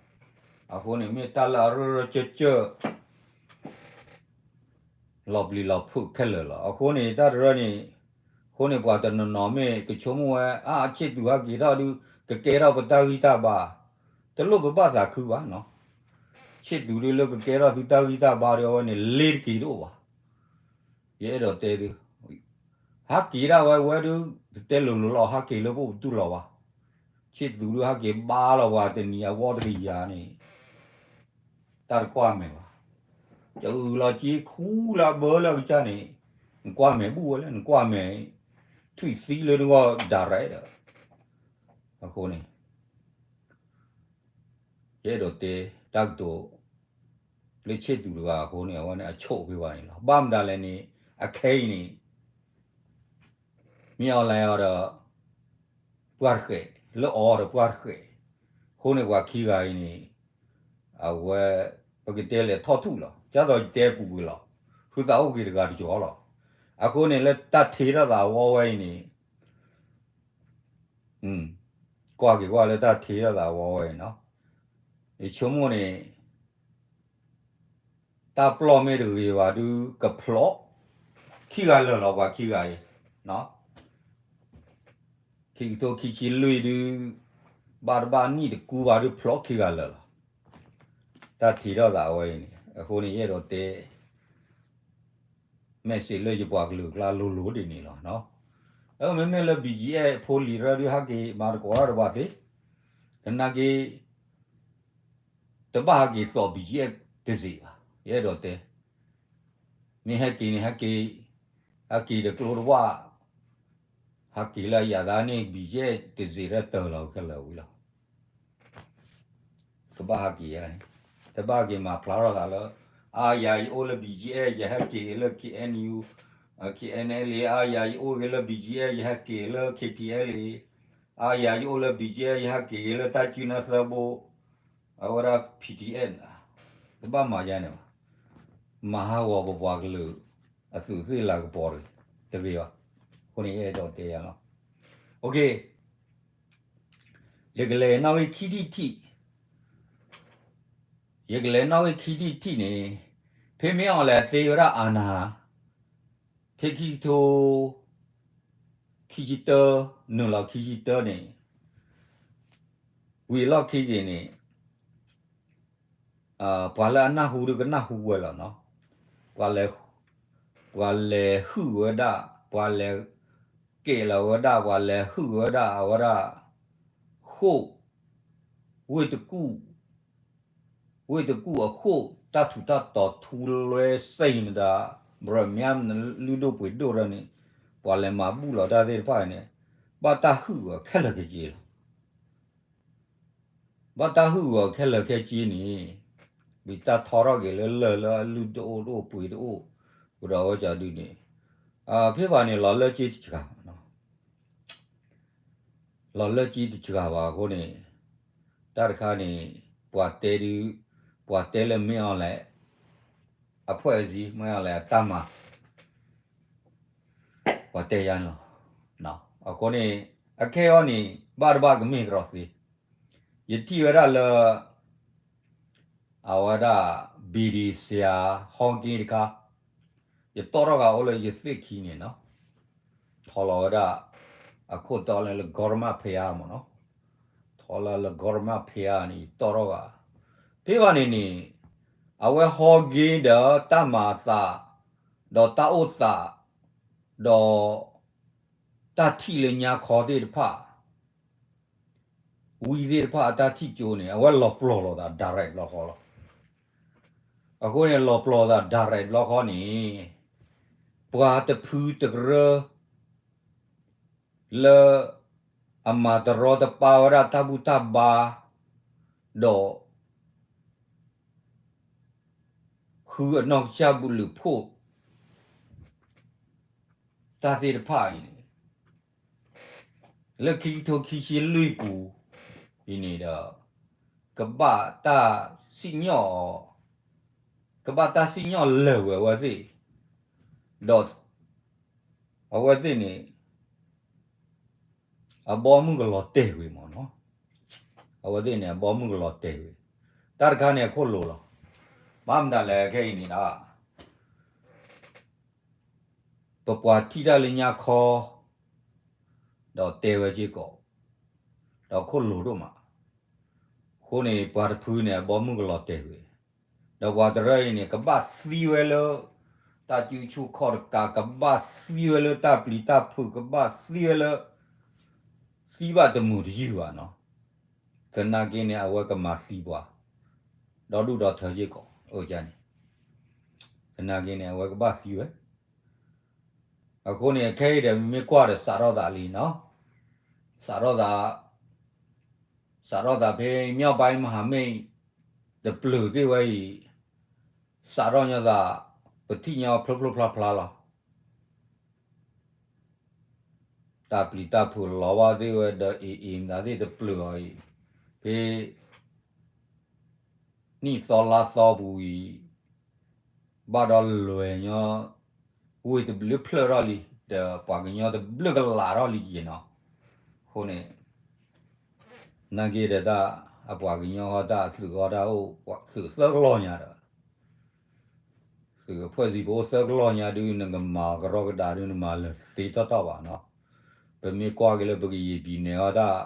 အဃိန့ၣ် မ့ၢ်တၢ်လၢအရၢၢ်ရၢကျၢၢ်ကျၢၢ် လီၤပျံၤလီၤဖုးခဲလၢာ်လီၤ. အဃိန့ၣ် တၢ်တရၢန့ၣ် အဃိန့ၣ် ပှၤတနီၤနီၤမ့ၢ်ကဆိကမိၣ်ဝဲ အါ ဆ့ၣ်သူးဟဲက့ၤထီၣ်ဒုး ကကဲထီၣ်ပတၢ်ဂံၢ်တၢ်ဘါ, တလိၣ်ပဘၣ်သးခုဘၣ်နီၤ. ဆ့ၣ်သူးဒုးလၢကကဲထီၣ်သုတၢ်ဂံၢ်တၢ်ဘါဒီး အဝဲန့ၣ် လ့တက့ၤတအိၣ်ဘၣ်. ယအဲၣ်ဒိးတဲသု ဟးက့ၤဒၣ်ဝဲဝဲဒုး ပတဲလိၤလိၤလီၤ ဟးက့ၤလၢပအိၣ်ပတူၢ်လီၤဘၣ်. ဆ့ၣ်သူးဒုးဟးက့ၤဘါလီၤပှၤတနံၤအဝီတကယၤန့ၣ် တၢ်တကွၢ်မဲာ်ဘၣ်. ယအုၣ်လီၤက့ခူလၢအဘၢလၢအကစၢ်န့ၣ် နကွၢ်မဲာ်ဘူၣ်ဝဲလဲၣ် နကွၢ်မဲာ် ထွံၣ်သံလၢနဂီၢ် direct ဒီး အဃိန့ၣ် ယအဲၣ်ဒိးတဲ တၢ်ကတိၤ လၢဆ့ၣ်သူးတဂၤအဃိန့ၣ် အဝဲန့ၣ်အဆိၣ်ဖဲဘၣ်န့ၣ်လီၤ. ဘၣ်မတၤလဲၣ်န့ၣ် အခဲအံၤန့ၣ် မ့ၢ်အီၤလဲၤအီၤဒီး ပှၢ်တဃဲး လၢအီၤဒီးပှၢ်တဃဲး အဃိန့ၣ် ပှၤခံဂၤအံၤန့ၣ် အဝဲ ပကတဲလဲၤထီၣ်ထူၣ်လီၤ. ကၢ်သိးယတဲပူၤကွံာ်လီၤ. ဟုသးအိၣ်က့ၤတဂၤတကီၤလီၤ. အဃိန့ၣ် လၢတၢ်ထံးထီၣ်သးအဝီဝဲအံၤန့ၣ် ကွၢ်က့ၤကွၢ်လၢတၢ်ထံးထီၣ်သးအဝီဝဲအံၤနီၤ. ယဆိကမိၣ်န့ၣ် တၢ်ပျီၢ်မ့ၢ်တဂ့ၤဘၣ်ဒုးကဖျိး ခံဂၤလၢာ်လီၤ ပှၤခံဂၤအံၤ ခံကထိခံဆံလွံၢ်ဒုး ဘၣ်တဘၣ်နံၣ်တကူဘၣ်ဒုးဖျိခံဂၤလၢာ်လီၤ. တၢ်ထံၣ်ထီၣ်သးအဝဲအံၤန့ၣ် အဃိန့ၣ် ယအဲၣ်ဒိးတဲ message လၢယပှၤကလုာ်ကျါလိၤလိၤဒ်န့ၣ်လီၤ. အမ့မ့ၢ်လၢ ဘီကၠံအဲၣ် ဖိလံၤရၢဒုးဟဲက့ၤမၤသကိးတၢ်ဒီးပှၤသ့, သနာ်က့ တဘၣ်ဟဲက့ၤသိး ဘီကၠံအဲၣ် တစ့းဘၣ်, ယအဲၣ်ဒိးတဲ, မ့ၢ်ဟဲက့ၤန့ၣ် ဟဲက့ၤ, ဟဲက့ၤတကျိတဝၣ်, ဟဲက့ၤလၢယၤသးန့ၣ် ဘီကၠံအဲၣ် တစ့းဒီးတၢ်လီၤခဲလၢာ်ဝံၤလီၤ. ကဘၣ်ဟဲက့ၤဧါန့ၣ်, တဘၣ်က့ၤမၤဖျါထီၣ်သးလၢ အါယၤယအိၣ်လၢ ဘီကၠံအဲၣ် ယဟဲက့ၤလၢ ခ့ၣ်အဲၣ်ယူၣ်, ခ့ၣ်အဲၣ်အဲၣ်လ်အ့, အါယၤယအိၣ်ဂ့ၤလၢ ဘီကၠံအဲၣ် ယဟဲက့ၤလၢ ခ့ၣ်ထံၣ်အဲၣ်လ်အ့, အါယၤယအိၣ်လၢ ဘီကၠံအဲၣ် ယဟဲက့ၤဂ့ၤလၢတၢ်စုနၢသၢဘိ, အဝဲဒၣ် ပီၣ်ထံၣ်အဲၣ်လ်, တဘၣ်မၤယါန့ၣ်ဘၣ်, မၤဟးဂီၤပပှၤကလုာ် အသူးသ့ၣ်လၤကပီၤတဂ့ၤ, တဂ့ၤဘၣ်. အဃိန့ၣ် ယအဲၣ်ဒိးတဲယၤလီၤ. ယကလဲၤနီၣ်ဂံၢ်ခံထံၣ်ထံၣ်, ယကလဲၤနီၣ်ဂံၢ်ခံထံၣ်ထံၣ်န့ၣ်, ဖဲမ့ၢ်အီၤလဲၤသ့ဝဲဒၣ်အနၤ, ဖဲခံကထိ ခံဆံတၢ, နုာ်လီၤခံဆံတၢန့ၣ်, ဝံၤအလီၢ်ခံက့ၤန့ၣ် ပှၤလၢအနၢ်ဟူဒုးကနၢ်ဟူဝဲလီၤနီၤ, ပှၤလဲၤဟုၣ်ဝဲဒၣ်, ပှၤလဲၤကဲးလီၤဝဲဒၣ်, ပှၤလဲၤဟုၣ်ဝဲဒၣ် အဝဲဒၣ် ဃိၣ်, ဝ့ၢ်တကူၣ်, ဝ့ၢ်တကူၣ်အဃိၣ် တၢ်ထူးတၢ်တီၤထူလွဲစ့ၢ်မတၤ, ဘြၢမၠါမနုၤလုၢ်ဒိၣ်ပှ့ၤဒိၣ်ဒီးန့ၣ်, ပှၤလဲၤမၤဘူၣ်လီၤတၢ်သ့ၣ်တဖၣ်န့ၣ်, ဘၣ်တၢ်ဟုၣ်အီၤခဲလၢာ်ခဲဆ့လီၤ. ဘၣ်တၢ်ဟုၣ်အီၤခဲလၢာ်ခဲဆ့န့ၣ်, ဝံၤတၢ်ထီထီၣ်က့ၤလၢလၢၢ်လၢအလုၢ်တအိၣ်တအိၣ်ပှ့ၤတအိၣ်, ကဒီးဝဲကဒုန့ၣ်, ဖဲဘၣ်န့ၣ် လီၤလၢက့တစှၤဘၣ်နီၤ, လီၤလၢက့တစှၤဘၣ်အဃိန့ၣ်, တၢ်တခါန့ၣ်, ပှၤတဲဒုး, ပှၤတဲလၢမ့ၢ်အီၤလဲၣ်, အဖှဲၣ်အစံမ့ၢ်အီၤလဲၣ်အတၢ်မၤ ပှၤတဲယါန့ၣ်လီၤ. အဃိန့ၣ်, အခဲအံၤန့ၣ် ဘၣ်တဘၣ်ကမ့ၢ်ကဒီးသ့, ယထံၣ်ဝဲဒၣ်လၢ အဝဲဒၣ် ဘံၣ်ဒံၣ်စယၤ ဟီက့တခါ, ယတီၣ်ထီၣ်ဂၤအိၣ်လၢယသ့ၣ်ခံန့ၣ်နီၤ, ထီလီၤဝဲဒၣ် အခိၣ်တီလၢလၢ ဂေါတမဖဲအါမ့ၢ်နီၤ, ထီလၢလၢ ဂေါတမဖဲအါန့ၣ် ယတီၣ်ထီၣ်ဂၤ, ဖဲဘၣ်န့ၣ်န့ၣ်, အဝဲဟီက့ဒီးတၢ်မၤအသး, ဒီးတၢ်အိၣ်သး, ဒီး တၢ်ထံၣ်လၢညါခီသ့ၣ်တဖၣ် ဝံသ့ၣ်တဖၣ်အတၢ်ထံၣ်ကၠိန့ၣ် အဝဲလီၤပျီၢ်လိာ်သး direct ဘျီဃီလီၤ. အဃိန့ၣ် လီၤပျီၢ်သး direct ဘျီဃီန့ၣ်, ပှၤတဖုတကရၢ လၢ အမၤတရီတပါဝဲဒၣ်တၢ်ဘူၣ်တၢ်ဘါ, ဒီး ဃုအနီၢ်ကစၢ်ဘုးလုာ်ဖိး တၢ်သ့ၣ်တဖၣ်အံၤန့ၣ်, လၢခံကထိခံဆံလွံၢ်ပူၤအံၤန့ၣ်ဒီး, ကဘၣ်တၢ်စံၣ်ညီၣ်အီၤ, ကဘၣ်တၢ်စံၣ်ညီၣ်လၢာ်ဝဲအဝဲသ့ၣ်, ဒီး အဝဲသ့ၣ်န့ၣ် အဘီအမုၢ်ကလီၤတဲာ်ဝံၤမ့ၢ်နီၤ, အဝဲသ့ၣ်န့ၣ် အဘီအမုၢ်ကလီၤတဲာ်ဝံၤ, တၢ်တခါန့ၣ်အခိၣ်လိၤလီၤ. ဘၣ်မတၤလဲၣ်ခဲအံၤန့ၣ်ဒီး ပပှၤထံၣ်တၢ်လၢညါခီ, ဒီးတဲဝဲစ့ၢ်ကီး, ဒီးခိၣ်လိၤဒိၣ်မး, အဃိန့ၣ် ပှၤတဖုန့ၣ် အဘီအမုၢ်ကလီၤတဲာ်ဝံၤ, ဒီးပှၤတရၢအံၤန့ၣ် ကဘၣ်သံဝဲလၢ တၢ်စုဆူၣ်ခီၣ်တကး, ကဘၣ်သံဝဲလၢတၢ်ပျံၤတၢ်ဖုး, ကဘၣ်သံဝဲလၢ သံဘၣ်တမုာ်တယုၢ်ဘၣ်နီၤ, သနာ်က့န့ၣ် အဝဲကမၤသံပှၤ, ဒီဒူၣ်ဒီထၢစ့ၢ်ကီး, အန့ၣ်, သနာ်က့န့ၣ် အဝဲကဘၣ်သံဝဲ အဃိန့ၣ် ခဲအံၤဒီးမ့ၢ်ကွၢ်ဒီးစးထီၣ်သးလံနီၤ, စးထီၣ်သး, စးထီၣ်သးဖဲ မြောက်ပိုင်းမဟာမိတ် တပျုာ်သ့ၣ်ဝဲအံၤ, စးထီၣ်ညီသး, ပထံၣ်ညီဖျိဖျိဖျါဖျါလီၤ. တၢ်ပျံၤတၢ်ဖုးလီၤဘၣ်သ့ၣ်ဝဲဒီး အ့ၣ်အ့ၣ်မတၤသ့ၣ်တပျုာ်အီၤအံၤ, ဖဲ နံၣ်သီလါသီပူၤအံၤ, ဘၣ်ဒီးလဲၤညီ, ဝ့ၢ်တဘျုးဖျၢၣ်ထီၣ်လံ, ဒီးပှၤကညီတဘျုးကလာ်ထီၣ်လံက့ၤနီၤ, အဃိန့ၣ်, နာ်က့ဒီးတၢ်, အပှၤကညီဃီတၢ်အသုးဃီတၢ်အိၣ်, သုးသၢကလီၢ်ညါဒီး သုးအဖွဲ့အစည်းပအိၣ်သၢကလီၢ်ညါဒုး နကမၤကရီကဒါဒုး နမၤလၢာ်သ့တီတီဘၣ်နီၤ. ပမ့ၢ်ကွၢ်က့ၤလၢပကယံာ်ပံၤန့ၣ်အီၤတၢ်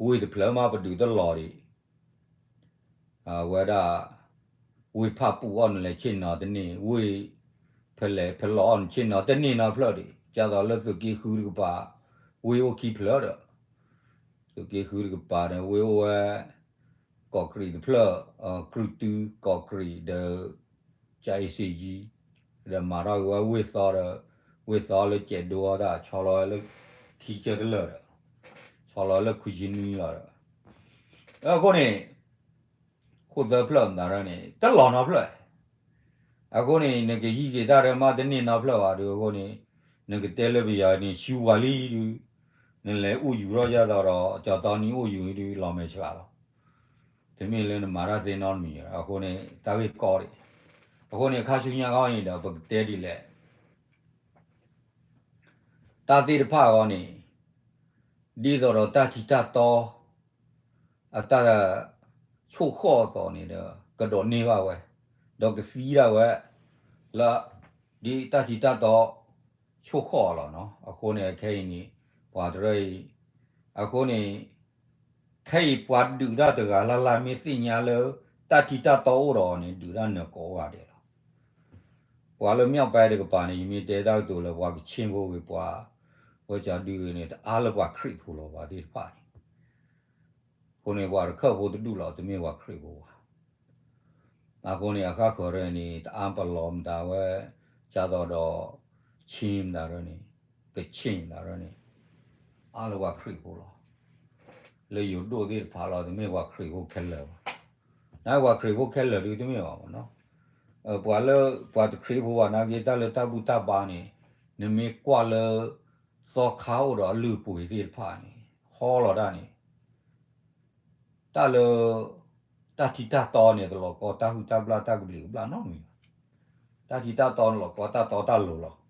ဝ့ၢ်တဖျၢၣ်မးပဒုးတလီၤဒံး အဝဲဒၣ် ဝ့ၢ်ဖးပူၤအီၤနလဲၤဆ့ၣ်နီၤတန့ၢ်, ဝ့ၢ်ဖဲလဲၣ်ဖဲလီၤအီၤနဆ့ၣ်နီၤတန့ၢ်နီတဖျၢၣ်ဒံး, ကၢ်သိးလၢသုးက့ဃုတကပၤ, ဝ့ၢ်အိၣ်ခံဖျၢၣ်ဒီး သုးက့ဃုတကပၤဒီး ဝ့ၢ်အိၣ်ဝဲ ကီးကြံးတဖျၢၣ်, ကြုၢ်တု ကီးကြံးဒီး ကၠၤအ့စ့ယံ, ဒီးမၤထီၣ်က့ၤဝဲဝ့ၢ်သီဒီး ဝ့ၢ်သီလၢကဲးဒိအီၤတၢ် ဆီလီၤဝဲလၢ ခံကၢတလၢာ်ဒီး ဆီလီၤဝဲလၢခွံဆံနွံလီၤဒီး အဃိန့ၣ် ဃိၣ်သၢဖျၢၣ်မတၤရၢန့ၣ် တလီၤနီတဖျၢၣ် အဃိန့ၣ် နကဟံးက့ၤတၢ်ဒီးမးတန့ၢ်နီတဖျၢၣ်ဘၣ်ဒီး အဃိန့ၣ် နကတဲလၢပယီၤန့ၣ် ဆူပှၤလံဒုး နလဲၤအိၣ်ယူၤထီၣ်ယၤဒီး ကၠီတီနံၤအိၣ်ယူၤဒုး လီၤမဲာ်ဆှးလီၤ. တမ့ၢ်လၢနမၤတၢ်သ့နီတမံၤ အဃိန့ၣ် တၢ်ဂ့ၢ်ကီဒံး အဃိန့ၣ် ခါဆူညါခီန့ၣ်ဒီး ပကတဲဒ်လဲၣ် တၢ်သ့ၣ်တဖၣ်အဂီၢ်န့ၣ် ဒ်သိးဒီးတၢ်ထံတၢ်တီ အတၢ်ဆိၣ်ဃီၣ်အသိးန့ၣ်ဒီး ကဒိးန့ၢ်ဘၣ်ဝဲ ဒီးကသံဒၣ်ဝဲ လၢ ဒ်တၢ်ထံတၢ်တီ ဆိၣ်ဃီၣ်အလီၢ်နီၤ. အဃိန့ၣ်ခဲအံၤန့ၣ် ပှၤတရၢအံၤ အဃိန့ၣ် ခဲအံၤပှၤဒုးတၢ်တဂၤလၢ်လၢ်မ့ၢ်သ့ၣ်ညါလၢ တၢ်ထံတၢ်တီအိၣ်ဒီးန့ၣ် ဒုးတၢ်နၢၤကိးဂၤဒဲးလီၤ. ပှၤလၢ မြောက်ပိုင်း တကပၤန့ၣ် ယမ့ၢ်တဲတၢ်ကတိၤလၢပှၤကခ့ၣ်ဖိဂ့ၤ ပှၤဝဲကၠီဒုဂ့ၤန့ၣ် တအါလၢပှၤခရံာ်ဖိလီၤ ပှၤသ့ၣ်တဖၣ်န့ၣ် အဃိန့ၣ် ပှၤတခၢၣ်ဖိတဒူၣ်လီၤ တမ့ၢ်ပှၤခရံာ်ဖိဘၣ်. အဃိန့ၣ် အဃၣ်ဃၢၤရၢန့ၣ် တအါပလီၤမတၤဝဲ ကၢ်သိးဒီး ခ့ၣ်မတၤရၢန့ၣ် ကခ့ၣ်မတၤရၢန့ၣ် အါလၢပှၤခရံာ်ဖိလီၤ. လၢယိၤဒိၣ်သ့ၣ်တဖၣ်လီၤ တမ့ၢ်ပှၤခရံာ်ဖိခဲလၢာ်ဘၣ်. နပှၤခရံာ်ဖိခဲလၢာ်ဒုးတမ့ၢ်ဘၣ်မနီၤ. ပှၤလၢ ပှၤတခရံာ်ဖိဘၣ်နာ်က့ တၢ်လၢတၢ်ဘူၣ်တၢ်ဘါန့ၣ် နမ့ၢ်ကွၢ်လၢ သီခါအိၣ်ဒီးအလုၢ်အပှ့ၤသ့ၣ်တဖၣ်န့ၣ် ဟီလီၤတၢ်န့ၣ် တၢ်လၢ တၢ်ထံတၢ်တီန့ၣ် တလီၤကီတၢ်ဟုၣ်တၢ်ဘျၣ်တၢ်ကဘျံးကဘျၣ်နီတမံၤဘၣ်. တၢ်ထံတၢ်တီန့ၣ်လီၤကီတၢ်တီတၢ်လိၤလီၤ.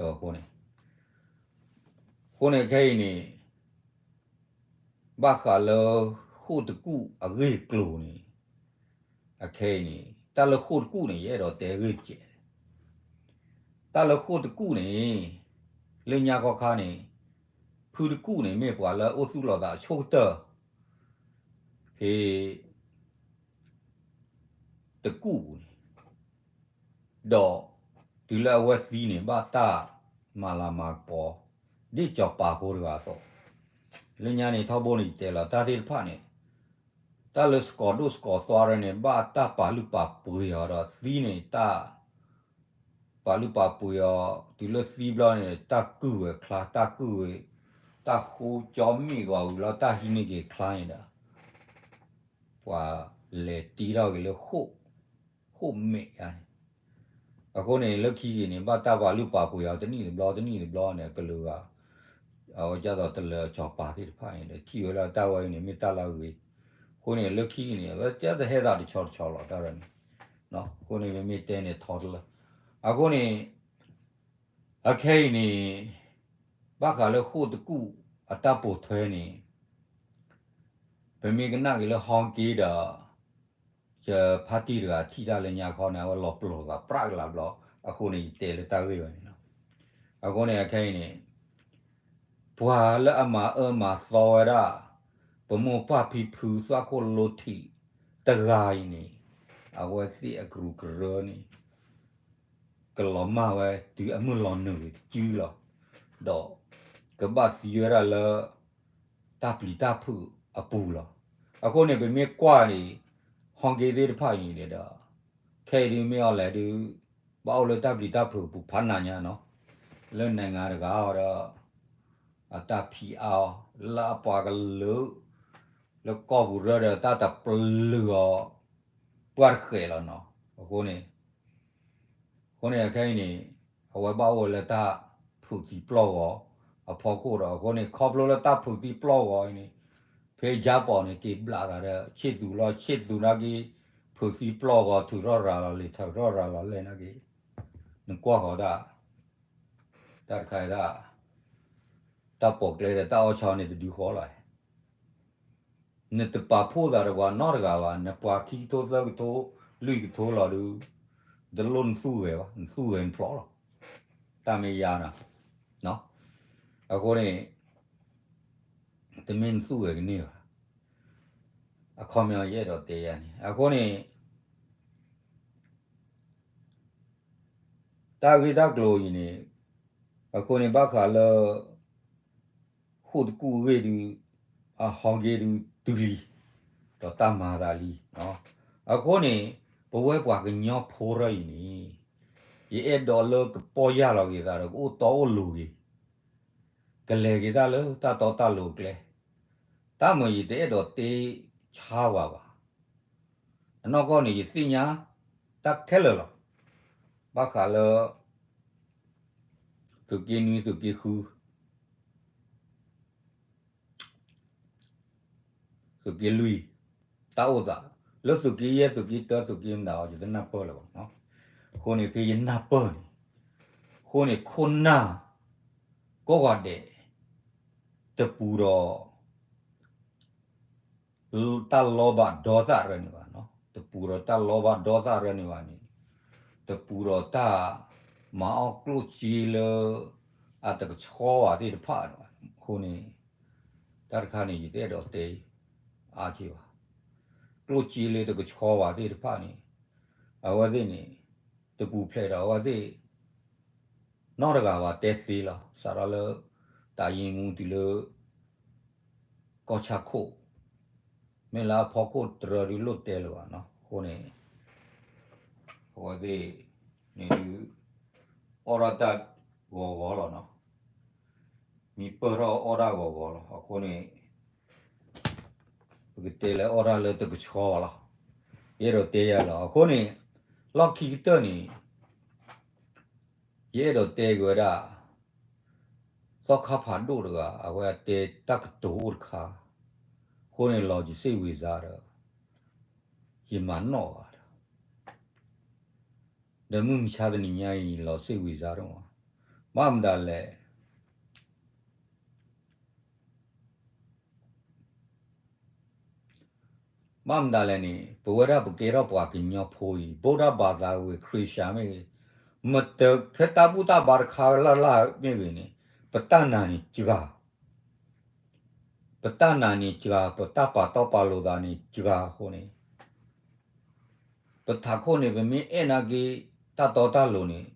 အဃိန့ၣ် အဃိန့ၣ်ခဲအံၤန့ၣ် ဘၣ်ဃးလၢ ဃိၣ်တကူၣ်အဂ့ၢ်အကျိၤန့ၣ် အခဲအံၤန့ၣ် တၢ်လၢဃိၣ်တကူၣ်န့ၣ် ယအဲၣ်ဒိးတဲဂ့ၢ်တကဲး တၢ်လၢဃိၣ်တကူၣ်န့ၣ် လၢညါခီခါန့ၣ် ဖုတကူၣ်န့ၣ် မ့ၢ်ပှၤလၢအအိၣ်သူၣ်လီၤသးအဆိကတၢၢ် ဖဲ တကူၣ်ပူၤန့ၣ် ဒီး တုၤလၢအဝဲသံန့ၣ် ဘၣ်တၢ်မၤလၤမၤကပီၤ ဒ်စီၤပၤဖိတဂၤအသိး လၢညါန့ၣ် ထီဘိန့ၣ် ယတဲလီၤ တၢ်သ့ၣ်တဖၣ်န့ၣ် တၢ်လၢစကီၤဒိၣ်စကီၤသွါရၢန့ၣ် ဘၣ်တၢ်ပာ်လုၢ်ပာ်ပှ့ၤအီၤဒီးသံန့ၣ် တၢ် ပာ်လုၢ်ပာ်ပှ့ၤအီၤ တုၤလၢသံဘျီန့ၣ် တၢ်ကုၢ်ဝဲချါ တၢ်ကုၢ်ဝဲ တၢ်ဃိကၠီမ့ၣ်ဂီၤဝံၤလီၤ တၢ်ဟံးန့ၢ်က့ၤချါန့ၣ်ဒီး ပှၤလဲၤတ့ထီၣ်က့ၤလၢ ဃိၣ်မဲာ်ယါန့ၣ် အဃိန့ၣ် လၢခံက့ၤန့ၣ် ဘၣ်တၢ်ပာ်လုၢ်ပာ်ပှ့ၤအီၤ တနံၣ်တဘျီ တနံၣ်တဘျီန့ၣ် ကလုာ်ဂၤ အဝဲဒ်သိးတလၢစီၤပၤသ့ၣ်တဖၣ်န့ၣ်ဒီး ထံၣ်ဝဲဒၣ်တၢ်ဝဲအံၤန့ၣ် မ့ၢ်တၢ်လၢအဂ့ၤ အဃိန့ၣ် လၢခံက့ၤန့ၣ် အဝဲတဟဲသးတဆီတဆီလီၤ တၢ်ဝဲန့ၣ် အဃိန့ၣ် ပမ့ၢ်တဲန့ၣ်ထီတလၢ အဃိန့ၣ် အခဲအံၤန့ၣ် ဘၣ်ဃးလၢဃိၣ်တကူၣ်အတၢ်ပိာ်ထွဲန့ၣ် ပမ့ၢ်ကနၣ်က့ၤလၢဟီၣ်က့ဒီး ယဖါတံၢ်တဂၤထံၣ်တၢ်လၢညါခီန့ၣ် အဝဲလီၤပျိာ်သးပြးကလာ်ဘျီ အဃိန့ၣ် ယတဲလၢတၢ်ဂ့ၢ်ဝဲန့ၣ်လီၤ. အဃိန့ၣ် အခဲအံၤန့ၣ် ပှၤလၢအမၤအၢမၤသီဝဲဒၣ် ပမိၢ်ပၢ်ဖံဖုသွၣ်ခိၣ်လိထံးတဂၤအံၤန့ၣ် အဝဲသ့ၣ်အကရူၢ်ကရၢန့ၣ် ကလီၤမၢ်ဝဲတုၤအမုၢ်လီၤနုာ်ဂ့ၤတစုလီၤ. ဒီးကဘၣ်သံဝဲဒၣ်လၢ တၢ်ပျံၤတၢ်ဖုးအပူၤလီၤ. အဃိန့ၣ် ပမ့ၢ်ကွၢ်န့ၣ် ဟီၣ်က့သ့ၣ်တဖၣ်အံၤန့ၣ်ဒီး ခဲအံၤဒုးမ့ၢ်အီၤလဲၣ်ဒုး ဘၣ်အိၣ်လၢတၢ်ပျံၤတၢ်ဖုးအပူၤဖးနးညါနီၤ လၢနံၣ်ဂၤတဂၤအီၤဒီး အတၢ်ဖံးအါအီၤ လၢအပှၤကလုာ် လၢကီၢ်ပူၤရၢဒီးတၢ်တပျုာ်အီၤ ပှၢ်တဃဲးလီၤနီၤ. အဃိန့ၣ် အဃိန့ၣ် အခဲအံၤန့ၣ် အဝဲဘၣ်အိၣ်ဝဲလၢတၢ်ဖုးသံပျီၢ်ဂီၤအဖီခိၣ်ဒီး အဃိန့ၣ် ခီဖျိလၢတၢ်ဖုးသံပျီၢ်ဂီၤအံၤန့ၣ် ဖဲယါပီၤန့ၣ် က့ၤဘျးသးဒီး ဆ့ၣ်သူးလီၤ ဆ့ၣ်သူးနာ်က့ ဖုးသံပျီၢ်ဂီၤ ထုးထီၣ်ရၤလီၤလံာ် ထုးထီၣ်ရၤလီၤလဲၣ်နာ်က့ နကွၢ်ဃီၤတၢ် တၢ်တခါအံၤဒၣ် တၢ်ပိာ်ကျဲဒီးတၢ်အီၣ်ဆီန့ၣ်တဒုဃီလီၤ. နတပာ်ဖှိၣ်သးဒီးပှၤနီတဂၤဘၣ် နပှၤခံကထိသၢကထိ လွံၢ်ကထိလီၤဒုး တလိၣ်နသူၣ်ဂဲၤဘၣ်, နသူၣ်ဂဲၤနဖျိးလီၤ. တၢ်မ့ၢ်ယါနၤ, အဃိန့ၣ် တမ့ၢ်နသူၣ်ဂဲၤကန့ၢ်ဘၣ်. အခီပညီယအဲၣ်ဒိးတဲယၤန့ၣ် အဃိန့ၣ် တၢ်ဂ့ၢ်တၢ်ကျိၤအံၤန့ၣ် အဃိန့ၣ် ဘၣ်ဃးလၢ ဃိာ်တကူၣ်အဂ့ၢ်ဒုး အဟီၣ်ဂ့ၢ်ဒုးတုၤလံ, ဒီးတၢ်မၤသးလံ. အဃိန့ၣ် ပဝဲပှၤကညီဖိထီၣ်အံၤန့ၣ် ယအဲၣ်ဒိးလၢကပီၢ်ယၢ်လီၤက့ၤသးဒီး ကအိၣ်တီအိၣ်လိၤက့ၤ ကလဲၤက့ၤတၢ်လၢတၢ်တီတၢ်လိၤကျဲ, တၢ်မၤယံၤတအဲၣ်ဒိးတဲဆါဝဲဘၣ်. အနီၢ်ကီၢ်န့ၣ် ယသ့ၣ်ညါတၢ်ခဲလၢာ်လီၤ. ဘၣ်ဃးလၢ သုးက့နွံသုးက့ဃု သုးက့လွံၢ် တၢ်အိၣ်သး လၢသုးက့ယဲၢ်သုးက့တၢသုးက့မတၤအီၤ ယတနၢ်ပၢၢ်လၢၤဘၣ်. အဃိန့ၣ်ဖဲယနၢ်ပၢၢ်န့ၣ် အဃိန့ၣ်ခိၣ်နၢ် ကိးဂၤဒဲး တပူၤဒီး တၢ်လီဘၣ်ဒီသၣ်ရၢန့ၣ်ဘၣ်, တပူၤဒီးတၢ်လီဘၣ်ဒီသၣ်ရၢန့ၣ်ဘၣ်န့ၣ်, တပူၤဒီးတၢ်မၤအီၣ်ကျိၣ်စ့လၢ အတကဆှီဘၣ်သ့ၣ်တဖၣ်န့ၣ်ဘၣ်. အဃိန့ၣ် တၢ်တခါန့ၣ် ယတအဲၣ်ဒိးတဲအါက့ဘၣ်. ကျိၣ်စ့လၢတကဆှီဘၣ်သ့ၣ်တဖၣ်န့ၣ် အဝဲသ့ၣ်န့ၣ် တပူၤဖျဲးဒီးအဝဲသ့ၣ် နီတဂၤဘၣ်တဲသ့လီၤ. စးထီၣ်လၢ တၢ်ယံာ်မူတုၤလၢ ကီၢ်ဆၣ်ခိၣ် မ့ၢ်လၢအဖီခိၣ်တရၢဒုးလိၣ်တဲလၢၤဘၣ်နီၤ. အဃိန့ၣ် အဝဲသ့ၣ်န့ၣ်ဒုး အီၣ်ဒၣ်တၢ်ဂီၤဂီၤလီၤနီၤ. မ့ၢ်ပၢၢ်ထီၣ်အီၣ်ဒၣ်ဂီၤဂီၤလီၤ. အဃိန့ၣ် ပကတဲလၢအီၣ်ဒၣ်လၢတကဆှီဘၣ်လီၤ. ယအဲၣ်ဒိးတဲယၤလီၤ. အဃိန့ၣ် လီၢ်ခံကတၢၢ်န့ၣ် ယအဲၣ်ဒိးတဲက့ၤဝဲဒၣ် သီခါဖးဒိၣ်တဂၤ အဝဲအတဲတၢ်ကတိၤအိၣ်တခါ, အဃိန့ၣ် လီၤယစ့ၣ်ဝံၤစါဒီး ယမၤနီၣ်ဘၣ်ဒီး ဒီးမုၢ်မဆါတနံၤညါအံၤ လီၤစ့ၣ်ဝံၤစါဒိၣ်မး, ဘၣ်မတၤလဲၣ် ဘၣ်မတၤလဲၣ်န့ၣ် ပဝဲဒၣ်ပကဲထီၣ်ပှၤကညီဖိအံၤ ဗုဒ္ဓဘာသာဝဲ ခရံာ်စၡါမ့ၢ်ဂ့ၤ, မတဖဲတၢ်ဘူၣ်တၢ်ဘါတခါလၢ်လၢ်မ့ၢ်ဂ့ၤန့ၣ် ပတၢ်နာ်န့ၣ်စှၤ, ပတၢ်နာ်န့ၣ်စှၤ, ပတၢ်ပာ်တီပာ်လိၤသးန့ၣ်စှၤအဃိန့ၣ် ပထးခိၣ်န့ၣ် ပမ့ၢ်အဲၣ်နာ်က့ တၢ်တီတၢ်လိၤန့ၣ်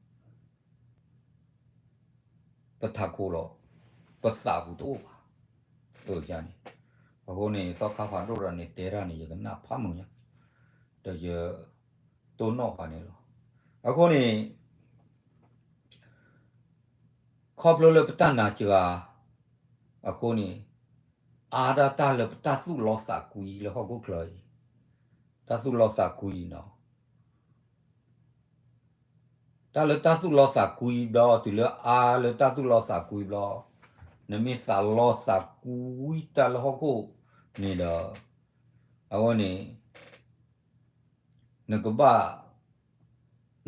ပထးခိၣ်လီၤ, ပသးပူၤတအိၣ်ဘၣ်. အန့ၣ် အဃိန့ၣ် သီခါဖးဒိၣ်တဂၤန့ၣ် တဲတၢ်န့ၣ် ယကနၣ်ဖးမုာ်ညါ, ဒီးယတိၢ်နီၣ်ပှၤန့ၣ်လီၤ. အဃိန့ၣ် ခီဖျိလၢပတၢ်နာ်စှၤ အဃိန့ၣ် အါဒၣ်တၢ်လၢပတၢ်သူၣ်လီသးကွံလၢဟီၣ်ခိၣ်ချၢအံၤ, တၢ်သူၣ်လီသးကွံနီၤ. တၢ်လၢတၢ်သူၣ်လီသးကွံဘျီ တုၤလၢအါလၢတၢ်သူၣ်လီသးကွံဘျီ, နမ့ၢ်သးလီသးကွံတၢ်လၢဟီၣ်ခိၣ်န့ၣ်ဒီး အဝဲန့ၣ် နကဘၣ်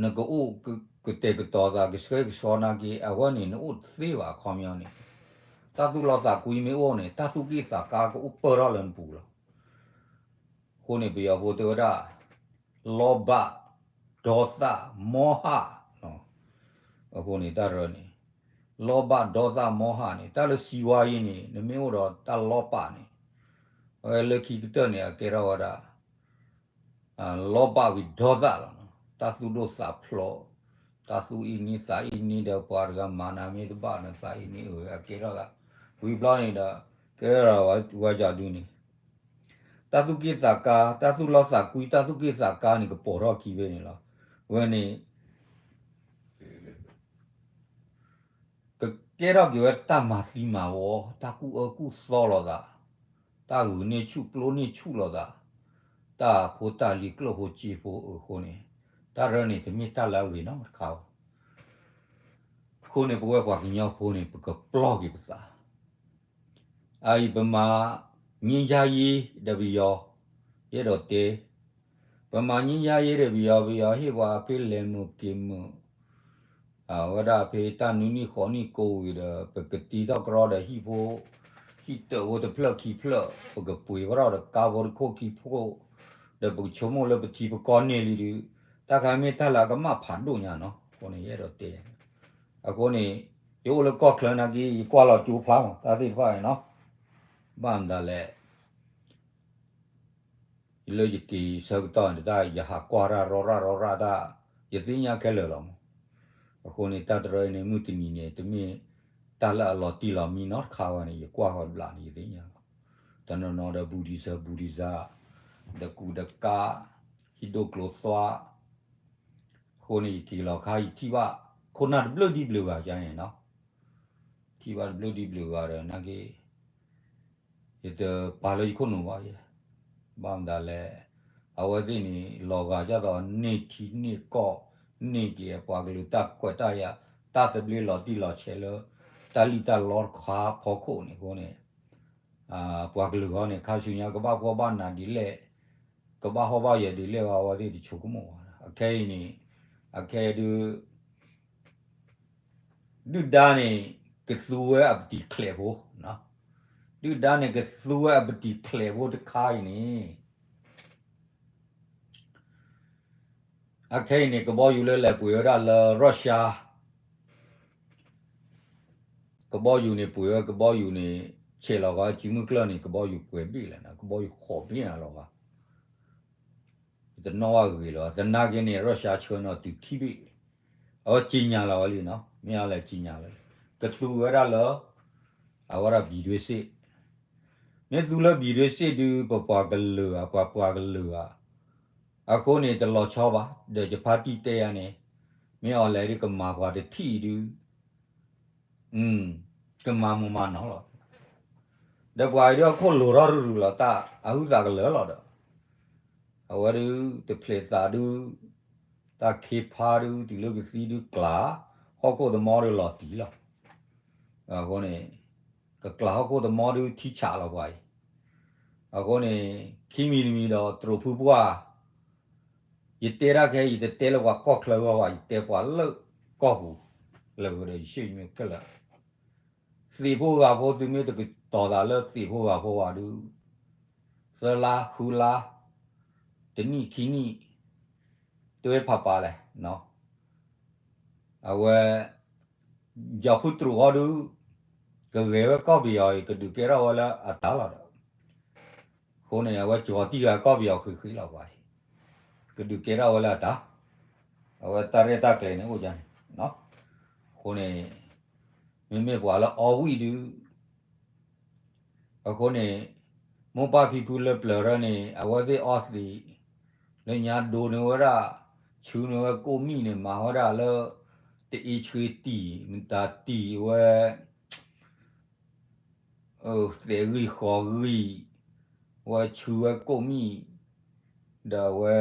နကအိၣ်ကတဲာ်ကတီၤသး ကဆှဲကဆှီနာ်က့ အဝဲန့ၣ် နအိၣ်တသ့ဘၣ်. အခီပညီန့ၣ် တၢ်သူၣ်လီသးကွံမ့ၢ်အိၣ်န့ၣ် တၢ်သူၣ်က့ၣ်သးကါကအိၣ်ပၢၢ်ထီၣ်လၢနပူၤလီၤ. အဃိန့ၣ် ပယီၤဖိတဲဝဲဒၣ် လီဘၣ် ဒေါသ မောဟ အဃိန့ၣ် တၢ်ရၢန့ၣ် လီဘၣ် ဒေါသ မောဟ န့ၣ် တၢ်လၢစံးဝါယံၤန့ၣ် နမ့ၢ်အိၣ်ဒီးတၢ်လီပာ်န့ၣ် အဝဲလၢခံကတၢၢ်န့ၣ် အကဲထီၣ်ဝဲဒၣ် လီဘၣ်ဝံၤ ဒေါသ လီၤနီၤ. တၢ်သူၣ်ဒိၣ်သးဖျိး, တၢ်သူၣ်အံၣ်နံၣ်သးအံၣ်နံၣ်ဒီး ပှၤတဂၤမၤနၤမ့ၢ်တဘၣ်န့ၣ် သးအံၣ်နံၣ်အၢ အကဲထီၣ်သး ဝံၤဘျီန့ၣ်ဒီး ကဲထီၣ်ဝဲယၤဒုန့ၣ် တၢ်သူၣ်က့ၣ်သးကါ, တၢ်သူၣ်လီသးကွံ, တၢ်သူၣ်က့ၣ်သးကါန့ၣ် ကပိာ်ထီၣ်ခံဘ့ၣ်န့ၣ်လီၤ. ဝဲန့ၣ် ကကဲထီၣ်က့ၤဝဲတၢ်မၤသံမၤဝီ, တၢ်ကူၣ်အၢကူၣ်သီလိာ်သး, တၢ်ဂုာ်န့ၢ်ဆူၣ်ပျိန့ၢ်ဆူၣ်လိာ်သး, တၢ်ဖိတၢ်လံၤကျိၣ်ဖိစ့ဖိအဃိန့ၣ်, တၢ်ရၢန့ၣ် တမ့ၢ်တၢ်လၢအဂ့ၤနီတခါဘၣ်. အဃိန့ၣ် ပဝဲပှၤကညီဖိန့ၣ် ပကပျီၢ်က့ၤပသး အအံၤပမၤ ငြိမ်းချမ်းရေး ဒီးပယီၤ, ယအဲၣ်ဒိးတဲ, ပမၤ ငြိမ်းချမ်းရေး ဒီးပယီၤ, ပယီၤဟ့ၣ်ပှၤဖဲလဲၤမုာ်က့ၤမုာ်, အဝဲဒၣ်ဖဲတၢ်နွံနံၣ်ဃိးနံၣ်ကိးဝံၤဒီး ပကတ့ထီၣ်ကရီဒီးဟံၣ်ဖိ, ဟံၣ်တၢးဖိတဖျၢၣ်ခံဖျၢၣ်, ပကပှ့ၤဘၣ်ထီၣ်ဒီးကါဖိတခိၣ်ခံခိၣ်, ဒီးပကဆိကမိၣ်လၢပထံပကီၢ်န့ၢ်လံဒုး, တၢ်ခါမ့ၢ်တၢ်လၢအကမၣ်ဖးဒိၣ်ညါနီၤ, အဃိန့ၣ် ယအဲၣ်ဒိးတဲ, အဃိန့ၣ် ယအိၣ်လၢကီၢ်ချၢနာ်က့ ယကွၢ်လီၤကၠိဖျါမး တၢ်သ့ၣ်တဖၣ်န့ၣ်နီၤ, ဘၣ်မတၤလဲၣ် လၢယက့ၤဆၢကတီၢ်န့ၣ် တၢ်ယဟးကွၢ်တၢ်ရီရၣ်ရီရၣ်တၢ် ယသ့ၣ်ညါခဲလၢာ်လီၤမး, အဃိန့ၣ် တၢ်တရၢအံၤန့ၣ် မုၢ်တနံၤန့ၣ် တမ့ၢ်တၢ်လၢအလီၤတံၢ်လီၤမံနီတခါဝဲန့ၣ် ယကွၢ်ဃီတဘျီန့ၣ် ယသ့ၣ်ညါလီၤ, တနီၤနီၤဒီး ဘူဒံစၢ ဘူဒံစၢ ဒီးကူဒီးကး ဟံၣ်ဒိၣ်ကျိသွါ အဃိန့ၣ် ယက့ၤလီၤခါ ယထံၣ်ဘၣ် ခိၣ်နၢ်တဘျုးဒံဘျုးဂၤန့ၣ်နီၤ, ထံၣ်ဘၣ်တဘျုးဒံဘျုးဂၤဒီးနာ်က့ ယတပာ်လၢယခိၣ်နူာ်ဘၣ်ယဲ, ဘၣ်မတၤလဲၣ်, အဝဲသ့ၣ်န့ၣ် လီၤဂာ်ဒ်သိးန့ၢ်ထံန့ၢ်ကီၢ် န့ၢ်က့ၤအပှၤကလုာ်တၢ်ကွဲးတၢ်ယာ် တၢ်သဘျ့လီၤတံၢ်လီၤဆဲးလၢ တၢ်လံၣ်တၢ်လီတခါဖီခိၣ်န့ၣ်အဃိန့ၣ် ပှၤကလုာ်ဟီန့ၣ် ခါဆူညါကဘၣ်ဖှီၣ်ဘၣ်နးဒ်လဲၣ်, ကဘၣ်ဟီၣ်ဘၣ်ယၢၤဒ်လဲၣ်ဝဲ အဝဲသ့ၣ်တဆိကမိၣ်ဘၣ်. အခဲအံၤန့ၣ် အခဲအံၤဒုး ဒုၣ်ဒါန့ၣ် ကသူဝဲအပတံၤချဲးဖိ, ဒုၣ်ဒါန့ၣ် ကသူဝဲအပတံၤချဲးဖိတခါအံၤန့ၣ် အခဲအံၤန့ၣ် ကဘီယူၤလၢလဲၤပှ့ၤဝဲဒၣ်လၢ Russia ကဘီယူၤန့ၣ် ပှ့ၤဝဲကဘီယူၤန့ၣ် ဆဲးလီၤဂာ်စုမုၢ်ကျၢၢ်န့ၣ် ကဘီယူၤပှဲၤဘ့ၣ်လဲၣ်နီၤ, ကဘီယူၤဃိးဘ့ၣ်နၤလီၤဂာ်, တနီၣ်ဘၣ်ဂ့ၤလီၤ. သနာ်က့န့ၣ် Russia ဆှၢနီၤတုၤခံဘ့ၣ်, အဝဲကြေညာလီၤဝဲလံနီၤ, မ့ၢ်အလဲၤကြေညာလီၤ, ကသူဝဲဒၣ်လၢ အဝဲဒၣ် ပြည်တွင်းစစ်, မ့ၢ်သူလၢ ပြည်တွင်းစစ် ဒုး ပပှၤကလုာ်ဧါ ပှၤပှၤကလုာ်ဧါ, အဃိန့ၣ် တလီၤဆီဘၣ်, ဒီးယဖါတံၢ်တဲယၤန့ၣ် မ့ၢ်အီၤလဲၤဒုးကမၤပှၤတထံၣ်ဒုး ကမၤမိၢ်မၤနီၢ်လီၤ. ဒီးပှၤအံၤဒုးအခိၣ်လိၤထီၣ်ရုၢ်ရုၢ်လီၤ တၢ်အဟုသးကလၢာ်လီၤဒီး အဝဲဒုးတဖျဲးသးဒုး တၢ်ခ့ဖါဒုး တုၤလၢကသံဒုးကျး ဟီၣ်ခိၣ်သမီဒုးလီၤတံၢ်လီၤ. အဃိန့ၣ် ကကျးဟီၣ်ခိၣ်သမီဒုးထံဆးလီၤပှၤအံၤ. အဃိန့ၣ် ခံမံၤတမံၤဒီးတရူးဖုပှၢ် ယတဲတၢ်ခဲ ယတတဲလၢပှၤကီၢ်ချၢအဂီၢ်ဘၣ် ယတဲပှၤလၢကီၢ်ပူၤ လၢာ်ဒီးယဆ့ၣ်မ့ၢ်ခဲလၢာ် သ့ၣ်ဖိဂာ်ဖိ သုမ့ၢ်တကတီၤသးလၢသ့ၣ်ဖိဂာ်ဖိဘၣ်ဒုး သၢလါဃုလါ တနံၣ်ခံနံၣ် တဝဲဖးပာ်လဲၣ် အဝဲ ကၠီၤဖုတရူးဃီဒုး ကဂဲၤဝဲကီၢ်ပယီၤအံၤ ကဒုးကဲထီၣ်ဝဲလၢအတၢ်လီၤဒီး အဃိန့ၣ် အဝဲကၠီၤတံၢ်ဂၤကီၢ်ပယီၤဃံးဃံးလီၤပှၤအံၤ ကဒုးကဲထီၣ်ဝဲလၢအတၢ် အဝဲတၢ်ရဲၣ်တၢ်ကျဲၤန့ၣ်အိၣ်ဒ်န့ၣ် အဃိန့ၣ် မ့မ့ၢ်ပှၤလၢအီဝံၣ်ဒုး အဃိန့ၣ် မိၢ်ပၢ်ဖံဖုလၢပျၢၤထၢန့ၣ် အဝဲသ့ၣ်အီသံး လၢညါဒိးန့ၢ်ဝဲဒၣ် ဆူန့ၢ်ဝဲကိၣ်မံၣ်န့ၣ် မၤဝဲဒၣ်လၢ တအ့ဆှ့တံၢ် မတၤတံၢ်ဝဲ သဲးဂံၢ်ဃီးဂံၢ် ဝဲဆူဝဲကိၣ်မံၣ် ဒီးဝဲ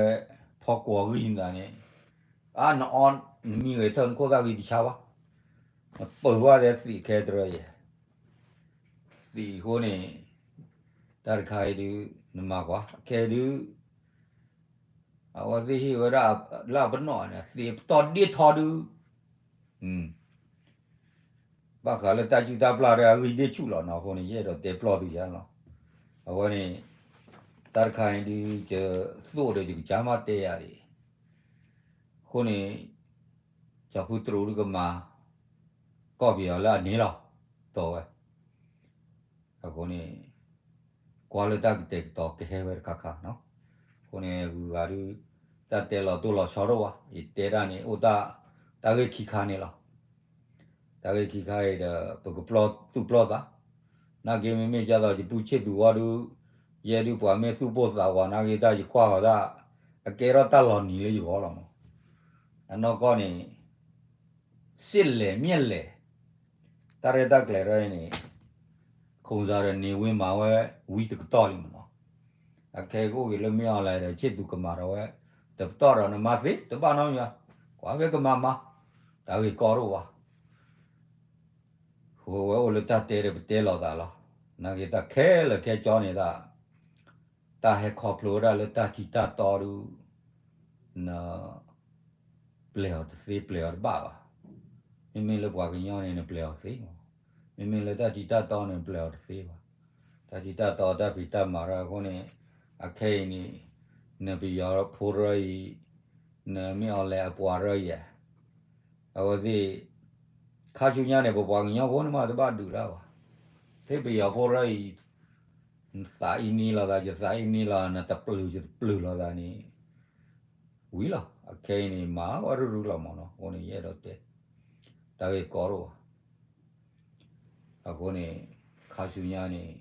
ဖီကွီၤဂံၢ်မတၤန့ၣ် အါနအီ နမံဂဲၤထၢၣ်နခိၣ်သၣ်ဂံၢ်တဆါဘၣ် နပၢၤဝဲဒီးသံးခဲတရၢယဲၢ် သံးအဃိန့ၣ် တၢ်တခါအံၤဒုး နမၤကွၢ် အခဲဒုး အဝဲသ့ၣ်ဟ့ၣ်ဝဲဒၣ်လၢအပနီၣ်န့ၣ် သံးပတီၢ်ဒ့ၣ်ထီဒုး ဘၣ်ဃးလၢတၢ်စုၣ်တၢ်ပျၢ်ဒီးအဂံၢ်ဒ့ၣ်ဆူၣ်လီၤနီၤ အဃိန့ၣ် ယအဲၣ်ဒိးတဲပျီၢ်သုယါလီၤ. အဝဲန့ၣ် တၢ်တခါအံၤဒုး ယသိၣ်ဒီးယကစၢ်မးတဲယၤဒၣ် အဃိန့ၣ် ကၠီၤဖုတရူးဒုးကမၤ ကီၢ်ပယီၤလၢအန့ၣ်လီၤ တီဝဲ အဃိန့ၣ် ကွၢ်လၢတၢ်ကတဲာ်ကတီၤကဟဲဝဲတခါခါနီၤ. အဃိန့ၣ် ဂုၤဂၤဒုး တၢ်တဲလီၤတိၢ်လီၤဆီတအိၣ်ဘၣ် ယတဲဒၣ်န့ၣ် အိၣ်တၢ် တၢ်ဂ့ၢ်ခံခါန့ၣ်လီၤ. တၢ်ဂ့ၢ်ခံခါအံၤဒီး ပကပျီၢ်သူၣ်ပျီၢ်သး နာ်က့မ့မ့ၢ်ဒ်သိးယပုၢ်ဆ့ၣ်သူးဝီဒုး ယဲဒုးပှၤမ့ၢ်သူၣ်ပိၢ်သးဝးနာ်က့တၢ်ယကွၢ်ဃီၤတၢ် အကဲထီၣ်တၢ်လီၤနံၤလၢယဂီၢ်လီၤမး. အနီၢ်ကီၢ်န့ၣ် စ့ၣ်လဲၣ်မျဲၢ်လဲၣ် တၢ်ရဲၣ်တၢ်ကျဲၤထီၣ်အံၤန့ၣ် ခိၣ်စးဒီးန့ၣ်ဝံမၤဝဲဝံတကတီၢ်လံမးနီၤ. အခဲကအိၣ်က့ၤလၢမ့ၢ်အီၤလဲၣ်ဒီး ဆ့ၣ်သူးကမၤထီၣ်ဝဲ တပတီၢ်ဒီးနမၤသ့ တဘၣ်နီတမံၤဘၣ် ကွၢ်ဖဲကမၤမၤ တၢ်ဂ့ၢ်ကီတအိၣ်ဘၣ်. အဝဲအိၣ်လၢတၢ်တဲဒီးပတဲလီၤသးလီၤ. နာ်က့တၢ်ခဲလၢာ်ခဲကၠီန့ၣ်ဒၣ် တၢ်ဟဲခီဖျိဝဲဒၣ်လၢတၢ်ထံးတၢ်တီဒုး န ပျဲၢ်အီၤတသ့ပျဲၢ်အီၤတဘၣ်ဘၣ်. မ့မ့ၢ်လၢပှၤကညီန့ၣ် နပျဲၢ်အီၤသ့မး. မ့မ့ၢ်လၢတၢ်ထံးတၢ်တီန့ၣ် ပျဲၢ်အီၤတသ့ဘၣ်. တၢ်ထံးတၢ်တီတၢ်ဖံးတၢ်မၤရၢအဃိန့ၣ် အခဲအံၤန့ၣ် နပယီၤဖိရၢအံၤ နမ့ၢ်အီၤလဲၤအပှၤရၢယဲၢ်, အဝဲသ့ၣ် ခါဆူညါန့ၣ် ပပှၤကညီဖိန့ၣ်မးတဘၣ်ဒုးတၢ်ဘၣ်, ဖဲပယီၤဖိရၢအံၤ နသးအံၤနံၤလိာ်သး ယသးအံၤနံၤလီၤ နတပျုာ်ယတပျုာ်လိာ်သးန့ၣ် ဝံၤလီၤ. အခဲအံၤန့ၣ် မၤဝဲရုၢ်ရုၢ်လီၤမးနီၤ, အဃိန့ၣ် ယအဲၣ်ဒိးတဲ တၢ်ဂ့ၢ်ကီဒိၣ်ဘၣ်. အဃိန့ၣ် ခါဆူညါန့ၣ်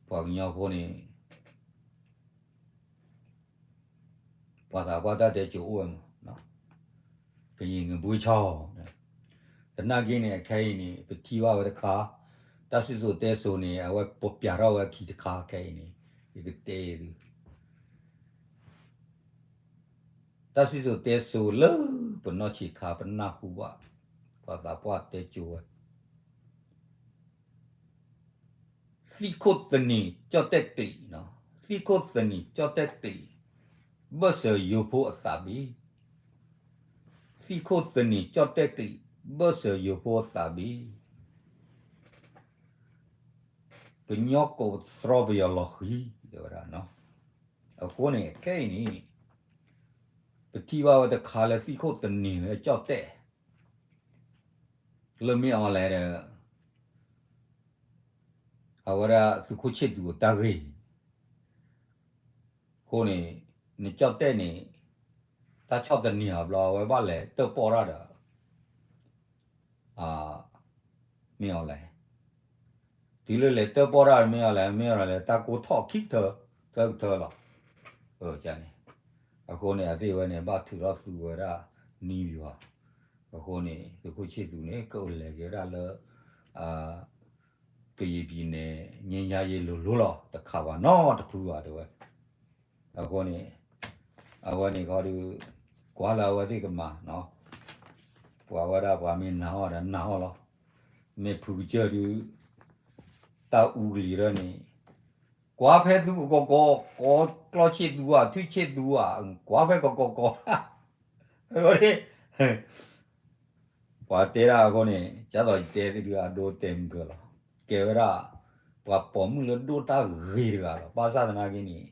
ပှၤကညီဖိန့ၣ် ပှၤသးပှၢ်တၢ်တဲစိၤအိၣ်ဝဲမး, ကယံၤငဘွ့ဆီ, သနာ်က့န့ၣ် အခဲအံၤန့ၣ် ပထံၣ်ဘၣ်ဝဲတခါ, တၢ်စံၣ်စိၤတဲစိၤန့ၣ် အဝဲပျးထီၣ်ဝဲအခံတခါခဲအံၤန့ၣ် ယကတဲသု တၢ်စံၣ်စိၤတဲစိၤလၢပနီၢ်ဆံးခါ ပနၢ်ဟူဘၣ် ပှၤသးပှၢ်တဲစိၤဝဲ သံၣ်ခိၣ်သနံၤကၠီၣ်တဲၣ်ကျံး, သံၣ်ခိၣ်သနံၤကၠီၣ်တဲၣ်ကျံး ဘၢၣ်စၢၤယိၤဖိအသးဘ့ၣ်, သံၣ်ခိၣ်သနံၤကၠီၣ်တဲၣ်ကျံး ဘၢၣ်စၢၤယိၤဖိအသးဘ့ၣ်, ကညီကိးသြီပယီၤလီၤဃံၤ တဲဝဲဒၣ်. အဃိန့ၣ် ခဲအံၤန့ၣ် ပထံၣ်ဘၣ်ဝဲတခါလၢသံၣ်ခိၣ်သနံၤဝဲကၠီၣ်တဲၣ် လၢမ့ၢ်အီၤလဲၣ်ဒီး အဝဲဒၣ်သုးခိၣ်ဆ့ၣ်သူးအတၢ်ဂ့ၢ် အဃိန့ၣ် နကၠီၣ်တဲၣ်န့ၣ် တၢ်ဆီၣ်သနံၤအဘျီ အဝဲဘၣ်လဲၤတၢၣ်ပီၣ်တၢ်ဒီး မ့ၢ်အီၤလဲၣ်, တုၤလၢလဲၤတၢၣ်ပီၣ်တၢ်မ့ၢ်အီၤလဲၣ် မ့ၢ်အီၤလဲၣ် တၢ်ကိၢ်ထီၣ်ခံကထၢ သၢကထၢလီၤ. န့ၣ် အဃိန့ၣ် အသ့ၣ်ဝဲန့ၣ် ဘၣ်ထုးထီၣ်သူဝဲဒၣ်နံၣ်ယွၤ, အဃိန့ၣ် သုးခိၣ်ဆ့ၣ်သူးန့ၣ် ကအိၣ်လဲၤက့ၤဝဲဒၣ်လၢ ကယံၤပံၤန့ၣ် ငြိမ်းချမ်းရေးလိၤလိၤလီၤ တခးဘၣ်နီတဖုဘၣ်တဲဝဲ. အဃိန့ၣ် အဝဲန့ၣ်ခီဒီး ကွၢ်လၢအဝဲသ့ၣ်ကမၤနီၤ, ပှၤဝဲဒၣ်ပှၤမ့ၢ်နာ်အီၤဒီးနာ်အီၤလီၤ. မ့ၢ်ဖုကစၢၢ်ဒုး တၢ်အူကလံၤဒၣ်န့ၣ် ကွၢ်ဖဲသုကကီကီ ကီကျီၢ်ဆ့ၣ်သူဧါ ထွံၣ်ဆ့ၣ်သူဧါ ကွၢ်ဖဲကကီကီ အဃိန့ၣ် ပှၤတဲဒၣ်အဃိန့ၣ် ကၢ်သိးယတဲသုဒုးအဒိတဲမုၢ်ကၢလီၤ. ကဲဝဲဒၣ် ပှၤပိာ်မုၣ်လၢဒိၣ်တၢ်ဂ့ၤတဂၤလီၤ. ဘၣ်ဆၣ်သနာ်က့န့ၣ်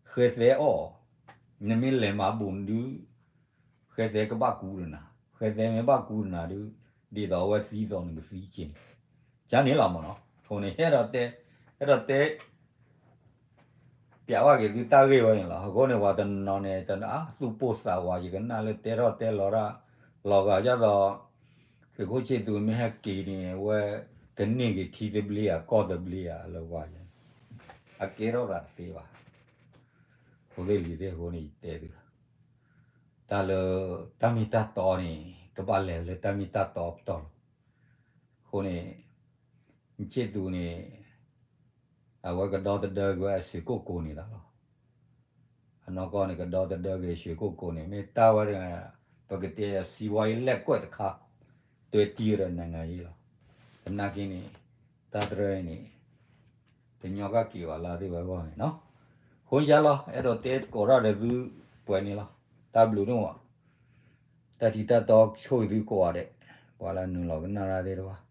ဃဲသဲအီၣ်, နမ့ၢ်လဲၤမၤဘူးန့ၣ်ဒုး ဃဲသဲကဘၣ်ကူဒီးနၤ, ဃဲသဲမ့ၢ်ဘၣ်ကူဒီးနၤဒုး ဒ်သိးအဝဲသံသိးနကသံက့ၤန့ၣ် ကန့ၣ်လီၤမ့ၢ်နီၤ. အဃိန့ၣ် ဟဲဒီးတဲ ဟဲဒီးတဲ ပျးဝဲက့ၤသုတၢ်ဂ့ၢ်ဝဲန့ၣ်လီၤ. အဃိန့ၣ် ပှၤတနီၤန့ၣ် တနါ သူၣ်ပိၢ်သးဝး ယကနၣ်လၢတဲထီၣ်တဲလီၤတၢ် လီၤဂာ်ဒ်သိး သုးခိၣ်ဆ့ၣ်သူးမ့ၢ်ဟဲက့ၤန့ၣ် အဝဲကန့ၢ်က့ၤထံသဘျ့ဧါ ကီၢ်သဘျ့ဧါလၢပှၤ အကဲထီၣ်သးတသ့ဘၣ်. ဖိသ့ၣ်လံၤသ့ၣ်အဃိန့ၣ် ယတဲသုလီၤ. တၢ်လၢ တၢ်မ့ၢ်တၢ်တီန့ၣ် ကဘၣ်လဲၤလၢတၢ်မ့ၢ်တၢ်တီအပတီၢ်လီၤ. အဃိန့ၣ် ဆ့ၣ်သူးန့ၣ် အဝဲကဒီသဒၢက့ၤဝဲအစ့ၢ်ကိၣ်ကိၤန့ၣ်လီၤ. အနီၢ်ကီၢ်န့ၣ် ကဒီသဒၢက့ၤစ့ၢ်ကိၣ်ကိၤန့ၣ် မ့ၢ်တၢ်ဝဲ ပကတဲစီးပွားရေးလမ်းကွက်တခါ တွဲတံၢ်ဝဲဒီး နိုင်ငံရေးလီၤ. သနာ်က့န့ၣ် တၢ်တရၢအံၤန့ၣ် တညီကက့ၤဘၣ်လၢသ့ၣ်ဝဲအဂီၢ်န့ၣ်နီၤ. အဃိယါလီၤ အဲၣ်ဒိးတဲကိးထီၣ်ဒီးသုပှဲၤန့ၣ်လီၤ. တၢ်ဘျုးဒိၣ်မး တၢ်ထံၣ်တၢ်တီဆိၣ်ဂ့ၤသုကိးဂၤဒဲး ပှၤလၢနုာ်လီၤကနၣ်တၢ်သ့ၣ်တဖၣ်